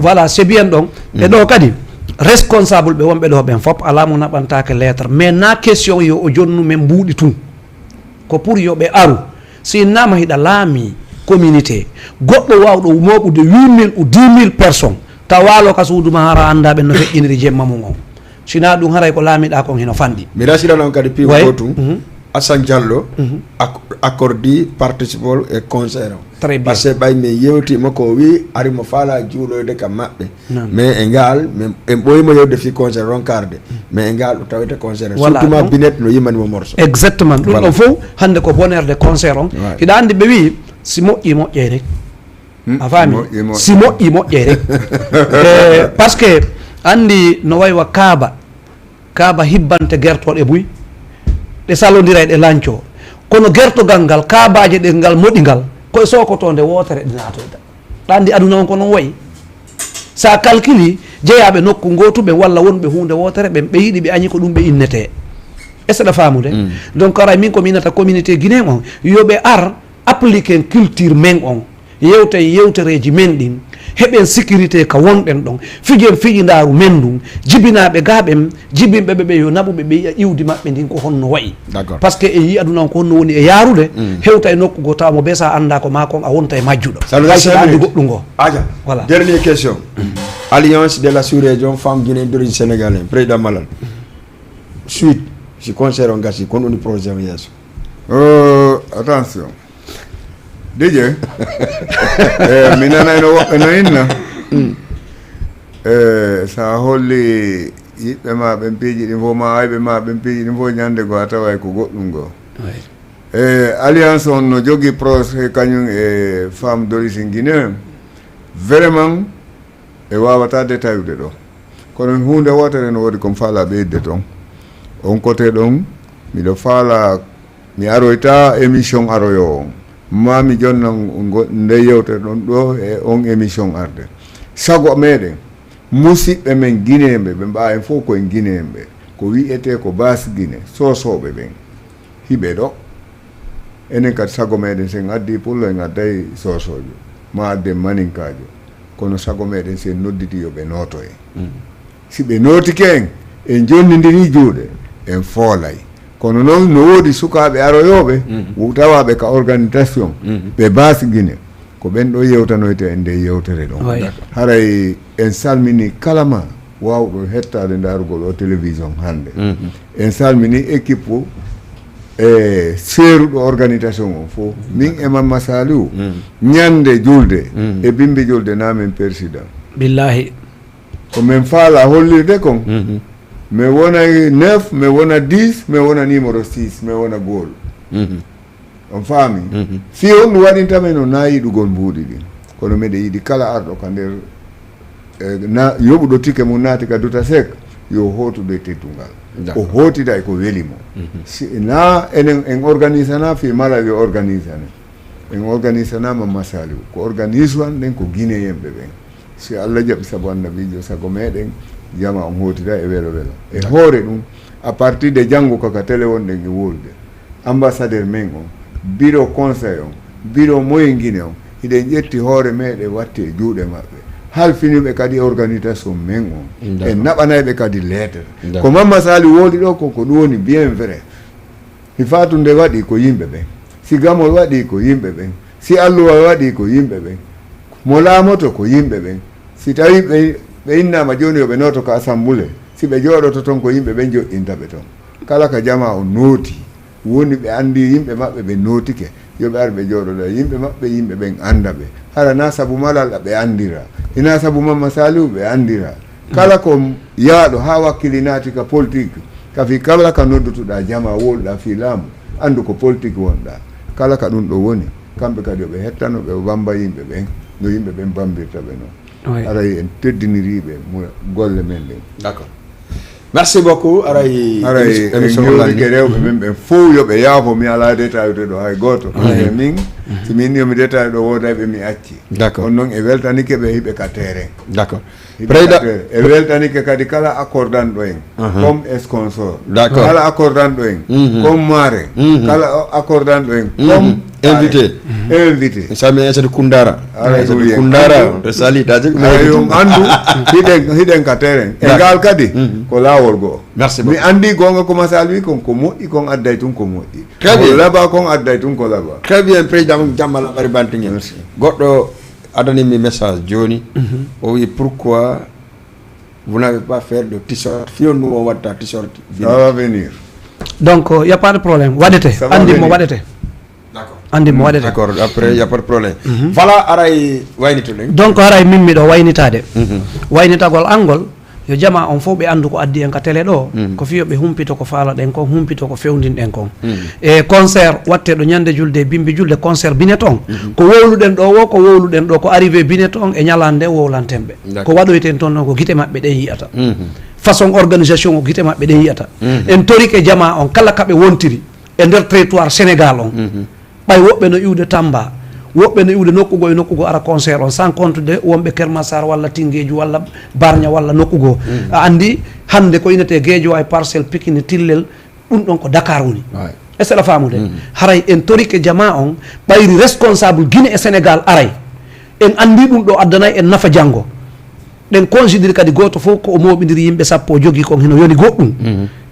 Voilà, c'est bien ɗon. E ɗo kadi, responsable ɓe wonɓe ɗo ɓen fop, alaa mo naɓantaake lettre. Mais na question yo o jonnu men mbuuɗi tun. Ko pour yo ɓe aru. Si innama hiɗa laami communauté, goɗɗo wawɗo mooɓude huit mille ou dix mille personnes, taw waalo ka suudu ma hara annda ɓen no feƴƴiniri jemma mum on. Sinaa ɗum, haray ko laamiɗaa kon hino fanɗi. Mi rasirana on kadi piiw Way. Gootum. Mhm. Assane Diallo, mhm, accordé participol e concert on. Très bien. Parce que ɓay min yewtima ko o wi ari mo faala juuloyde ka maɓɓe. Mais e ngal en ɓoyimo yewde fi concert ronkarde. Mais e ngal o tawete concert. Voilà. Surtout ma Binet no yimani mo morso. Exactement. Ɗum ɗon fof hannde ko bonheur de concert on. Hiɗa anndi ɓe wi si moƴƴi moƴƴey rek. Hmm. A faami? Si moƴƴi moƴƴey rek. Eh, parce que anndi no waywa kaaba. Kaaba hibbante gertooɗe buy, ɗe salondira e ɗe lanco. Kono gertogal ngal, kaabaaje ɗe ngal moɗi ngal, ko e sookotoonde wootere ɗe naatoyta. Ɗa anndi aduna on ko noon wayi. So a calculi, jeyaaɓe nokku ngootu ɓen walla wonɓe huunde wootere ɓen, ɓe yiɗi ɓe añi ko ɗum ɓe innetee. Est-ce que ɗa faamude? Mm. Donc, aray min ko mi innata communauté guinéen on, yo ɓe ar appliquer culture men on. Yewten yewtereeji men ɗin, heɓen sécurité ka wonɗen ɗon, fijen fijindaaru men ndun, jibinaaɓe gaa ɓen, jibinɓe ɓe ɓe yo naɓuɓe ɓe yi'a iwdi maɓɓe ndin ko honno wa'i. D'accord. Parce que en yi'i aduna on ko honno woni e yaarude, hewta e nokku goo tawa mo bee sa anndaa ko maa kon a wonta e majjuɗo. Hay si a anndi goɗɗum goo. Aja. Voilà. Dernière question. Alliance de la sous-région femme guinéenne d'origine sénégalaise, président Malal. Suite, si concert on gasi, kon woni projet on yeeso. Attention. Dije, eh, mi nanayno woɓɓe no inna. Eh, so a holli yiɓɓe ma ɓen piiji ɗin fof ma ayɓe ma ɓen piiji ɗin fof ñande goo a taway ko goɗɗum goo. Eh, alliance on no jogii procès kañum e femme d'origine guinéen. Vraiment e wawata détaillude ɗo, kono huunde wootere no woodi ko mi faalaa ɓeydude toon. On kote ɗon miɗo faalaa mi aroyta émission aroyoowo on, ma mi jonna nde yewtere ɗon ɗo e on émission arde. Sago meɗen musiɓɓe men guinéenɓe ɓe mbaa en fof koye guinéenɓe, ko wiyetee ko base guinée soosooɓe ɓen hiɓe ɗo. Enen kadi sago meɗen sen addi pullo en adday soosoojo ma adden maninkaajo, kono sago meɗen sen nodditi yo ɓe nootoye. Si ɓe nootike en en jonnidiri juuɗe en foolay. Kono noon no woodi sukaaɓe aroyooɓe tawaaɓe ka organisation ɓe base guinée, ko ɓen ɗo yewtanoyte en nde yewtere ɗon. Haray en salmini kala ma waawɗo hettaade ndaarugol o télévision hannde. En salmini équipe e seeruɗo organisation o fof, min e Mamma Saliou. Ñande julde e bimbi julde na min persidan. Billahi. Ko min faala hollirde kon, mi wona neuf, mi wona dix, mi wona numéro six, mi wona goal. On faami? Si on ɗum waɗinta men o na yiɗugol mbuuɗi ɗin, kono miɗo yiɗi kala arɗo ka nder eh, na yoɓuɗo tike mum naati ka duta sek, yo hootude teddungal. O hootida e ko weli mo. Si na enen en organisana fi mala yo organisane. En organisana Mamma Saliou ko organise wan ɗen ko guinéen ɓe ɓen. Si Allah jaɓi sabu annabijo sago meɗen jama on hootida e welo welo e hoore ɗum. À partir de janngo kaka télé wonɗen e wolude ambassadeur men on, bureau conseil on, bureau moyen guinée on, hiɗen ƴetti hoore meɗen watti e juuɗe maɓɓe. Halfiniɓe kadi organisation men on, en naɓanayɓe kadi lettre. Ko Mamma Sali woodi ɗo ko ko ɗum woni bien vrai. Si fatunde waɗi ko yimɓe ɓen, si gamol waɗi ko yimɓe ɓen, si alluwal waɗi ko yimɓe ɓen, mo laamoto ko yimɓe ɓen. Si tawi ɓe innama joni yo ɓe nooto ka assemblée, si ɓe jooɗoto ton ko yimɓe ɓen joɗɗinta ɓe ton. Kala ka jama on nooti woni ɓe anndi yimɓe maɓɓe ɓe nootike, yo ɓe ar ɓe jooɗoɗa yimɓe maɓɓe, yimɓe ɓen annda ɓe. Hara na sabu malal ɓe anndira, ina sabu Mamma Saliu ɓe anndira. Kala ko yaaɗo haa wakkili naati ka politik, ka fii kala ka noddutuɗa jama wowluɗa fii laamu, anndu ko politik wonɗa. Kala ka ɗum ɗo woni, kamɓe kadi yo ɓe hettano ɓe bamba yimɓe ɓen no yimɓe ɓen bambirta ɓe non. Aray en teddiniriɓe mo golle men ɗen. D'accord. Merci beaucoup. Aray aray en gewrike rewɓe men ɓen fof yo ɓe yaafo mi ala détail de ɗo hay gooto e min. So min yomi détail ɗo woodayɓe mi acci. D'accord. On noon e weltanike ɓe hiɓe ka terrain. D'accord. Président e weltanike kadi kala accordanɗo en comme sponsor. D'accord. Kala accordanɗo en comme mare. Kala accordanɗo en comme invité. Invité. Sami Aissata Koundara. Aissata Koundara to sali ta jik. Aray on anndu hiɗen hiɗen ka terrain e ngal kadi ko laawol goo. Merci beaucoup. Mi anndi goonga ko masal wi kon ko moƴƴi kon adday tun ko moƴƴi. Très bien. Ko laba kon adday tun ko laba. Très bien. Président Jammala Bari Bantingel. Merci. Goɗɗo adanimi message joni. O wi pourquoi Vous n'avez pas faire de t-shirt. Fiyo nu on watta t-shirt. Ça va venir. Donc, il n'y a pas de problème. Waɗete. Ça va Anndi mo venir. Waɗete. D'accord. Anndi mo Waɗete. D'accord. Après, il n'y a pas de problème. Voilà, aray waynito ɗen. Donc, haray min miɗo waynitaade. Waynitagol angol, yo jama on fof ɓe anndu ko addi en ka télé ɗo. Ko fiyo ɓe humpito ko faalaɗen kon, humpito ko fewndinɗen kon. E concert waɗteɗo ñande julde e bimbi julde, concert Binet on. Ko wowluɗen ɗo wo, ko wowluɗen ɗo, ko arrivé Binet on e ñalaande wowlanten ɓe. Ko waɗoyten toon noon ko gite maɓɓe ɗen yiyata. Façon organisation o gite maɓɓe ɗen yiyata. En torike jama on kala ka ɓe wontiri e nder territoire Sénégal on. Ɓay woɓɓe no iwde Tamba, woɓɓe no iwde nokku goo e nokku goo ara concert on, sans compte de wonɓe Kermassar walla Tingeeju walla Barña walla nokku goo. A anndi hannde ko inete Geejo e Parcelle, Pikine, Tillel, ɗum ɗon ko Dakar woni. Est-ce que aɗa faamude? Haray en torike jama on, ɓayri responsable Guinée e Sénégal aray. En anndi ɗum ɗo addanay en nafa janngo. Ɗen considéré kadi gooto fof ko o mooɓindiri yimɓe sappo o jogii kon hino yoni goɗɗum.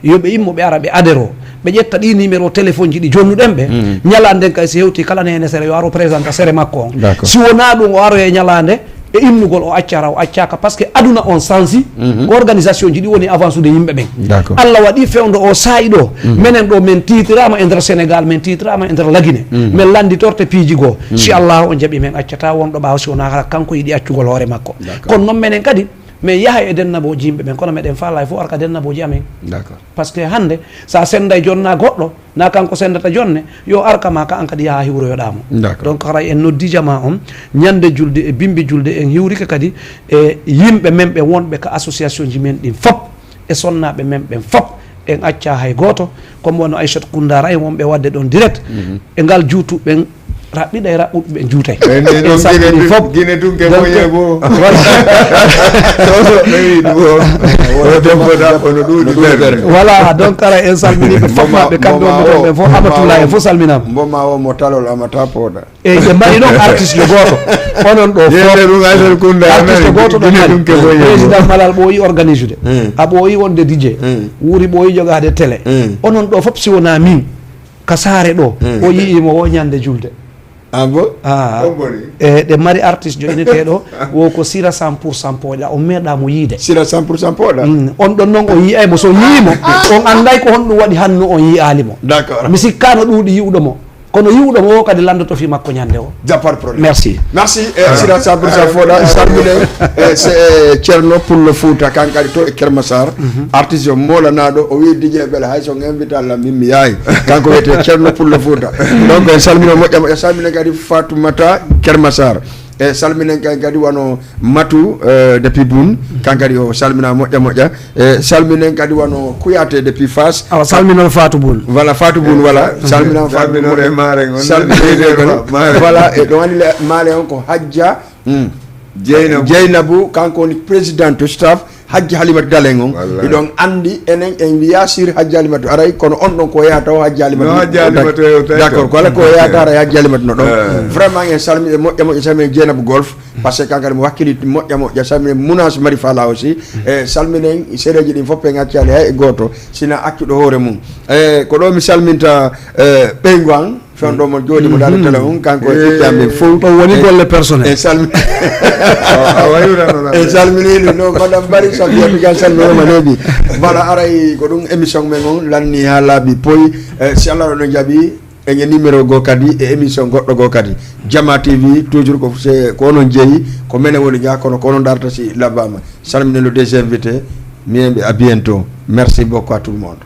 Yo ɓe immo ɓe ara ɓe adero. Ɓe ƴetta ɗi numéro téléphone ji ɗi jonnuɗen ɓe. Ñalaande nden kay si hewti kala neene sere yo aro présenta sere makko on. D'accord. Si wonaa ɗum o aroya e ñalaande e innugol o accata o accaaka parce que aduna on sansi. Ko organisation ji ɗi woni avancude yimɓe ɓen. D'accord. Allah waɗi fewndo o saa'i ɗo. Menen ɗo men tiitirama e nder Sénégal, men tiitirama e nder Lagine. Men lannditorte piiji goo. Si Allah on jaɓi men accata wonɗo ɓaawo si wonaa hara kanko yiɗi accugol hoore makko. Kono noon menen kadi men yahay e dennabooji yimɓe ɓen kono meɗen faala e fof arka dennabooji amen. D'accord. Parce que hannde sa sennday jonna goɗɗo na kanko senndata jonne yo arka ma ka an kadi yaha hiwroyoɗamo. D'accord. Donc haray en noddi jama on ñande julde e bimbi julde en hiwrike kadi e yimɓe men ɓe wonɓe ka association ji men ɗin fop e sonnaaɓe men ɓen fop. En acca hay gooto. Comme wano Aissata Koundara en wonɓe waɗde ɗon direct e ngal juutuɓe ɓen raɓɓiɗa e raɓɓuɓe ɓe juutay. En salmini fof. Gine tun ke Donc, moye bo. Voilà. Soso ɓeyi bo. O debbo da kono ɗuuɗi ɓerde. Voilà, donc kala en salmini ɓe fof maɓɓe kamɓe on ɓe fof amatullah en fof salminama. Mboma o mo talol amata pooɗa. Eyyi, ɓe mbaɗi noon artiste yo gooto. Onon ɗo Yende ɗum Aissata Koundara artiste nani, gooto ɗo Gine mbaɗi tun ke moye bo. Président Malal ɓooyi organisé de. Hmm. A ɓooyi wonde D J. Hmm. Wuuri ɓooyi jogaade télé. Hmm. Onon ɗo fof si wonaa min ka saare ɗo o yi'imo o ñande julde. Ah bon? Ah. On boni? E ɗe mari artiste jo inetee ɗo wo ko Sira cent pour cent pooƴa o meeɗa mo yiide. Sira cent pour cent pooɗa. Mm, on ɗon noon o yi'ay mo so yi'imo on annday ko honɗum waɗi hanno on yi'aali mo. D'accord. Mi sikkaano ɗuuɗi yi'uɗo mo kono yi'uɗo mo o kadi lanndoto fii makko ñande o. Jappar problème. Merci. Merci. Eh, sira sabri sa foda salmine. Eh, se eh, Cerno Pullo Fouta kankadi to e Kermasar. Artiste o molanaaɗo o wi D J Bel hay so invité Allah min mi yaay. Kanko wiyete Cerno Pullo Fouta. Donc en salmino moƴƴa moƴƴa salmine kadi Fatoumata Kermasar. E salminen kadi kadi wano Matu eh, depuis Boun kankadi o salmina moƴƴa moƴƴa. E salminen kadi wano Kuyate depuis Fass. Awa salminol Fatou Boun. Voilà Fatou Boun voilà salmina Fatou Salminore mare on. Salminen kadi voilà e ɗon andi le- maale on ko Hajja. Hmm. Jeynabo. Jeynabo kanko woni président to staff Hajji Halimatu Dalen on. Wallahi. Iɗon andi enen en wiya sir Hajji Halimatu aray kono on ɗon ko yahata o Hajji Halimatu. No Hajji Halimatu yewtay to. D'accord ko ala ko yahata ara Hajji Halimatu no ɗon. Eh. Vraiment en salmini moƴƴa moƴƴa salmini Jeynabo Golf. Parce que kankadi mo wakkili moƴƴa moƴƴa salmini Mounas Mari Fala aussi. E salminen seedeji ɗin fof en accali hay e goto sina accuɗo hoore mum. E ko ɗo mi salminta eh, ɓeygu an. Fewndo mo jooɗi mo daade télé on kanko e ɓiɓɓe amen fof. Ɗo woni golle personnel. En salmi A wayurano na. En salmini ɗum no madame Bari Safia Tidiane salminoma neeɓi. Voilà aray ko ɗum émission men on lanni ha laabi poyi. Eh, si Allah ɗo jaɓi en e numéro goo kadi e émission goɗɗo goo kadi. Jama T V toujours ko se ko onon jeeyi ko menen woni ga kono ko onon darta si labbama. Salminen le deux invités. Miyemɓe à bientôt. Merci beaucoup à tout le monde.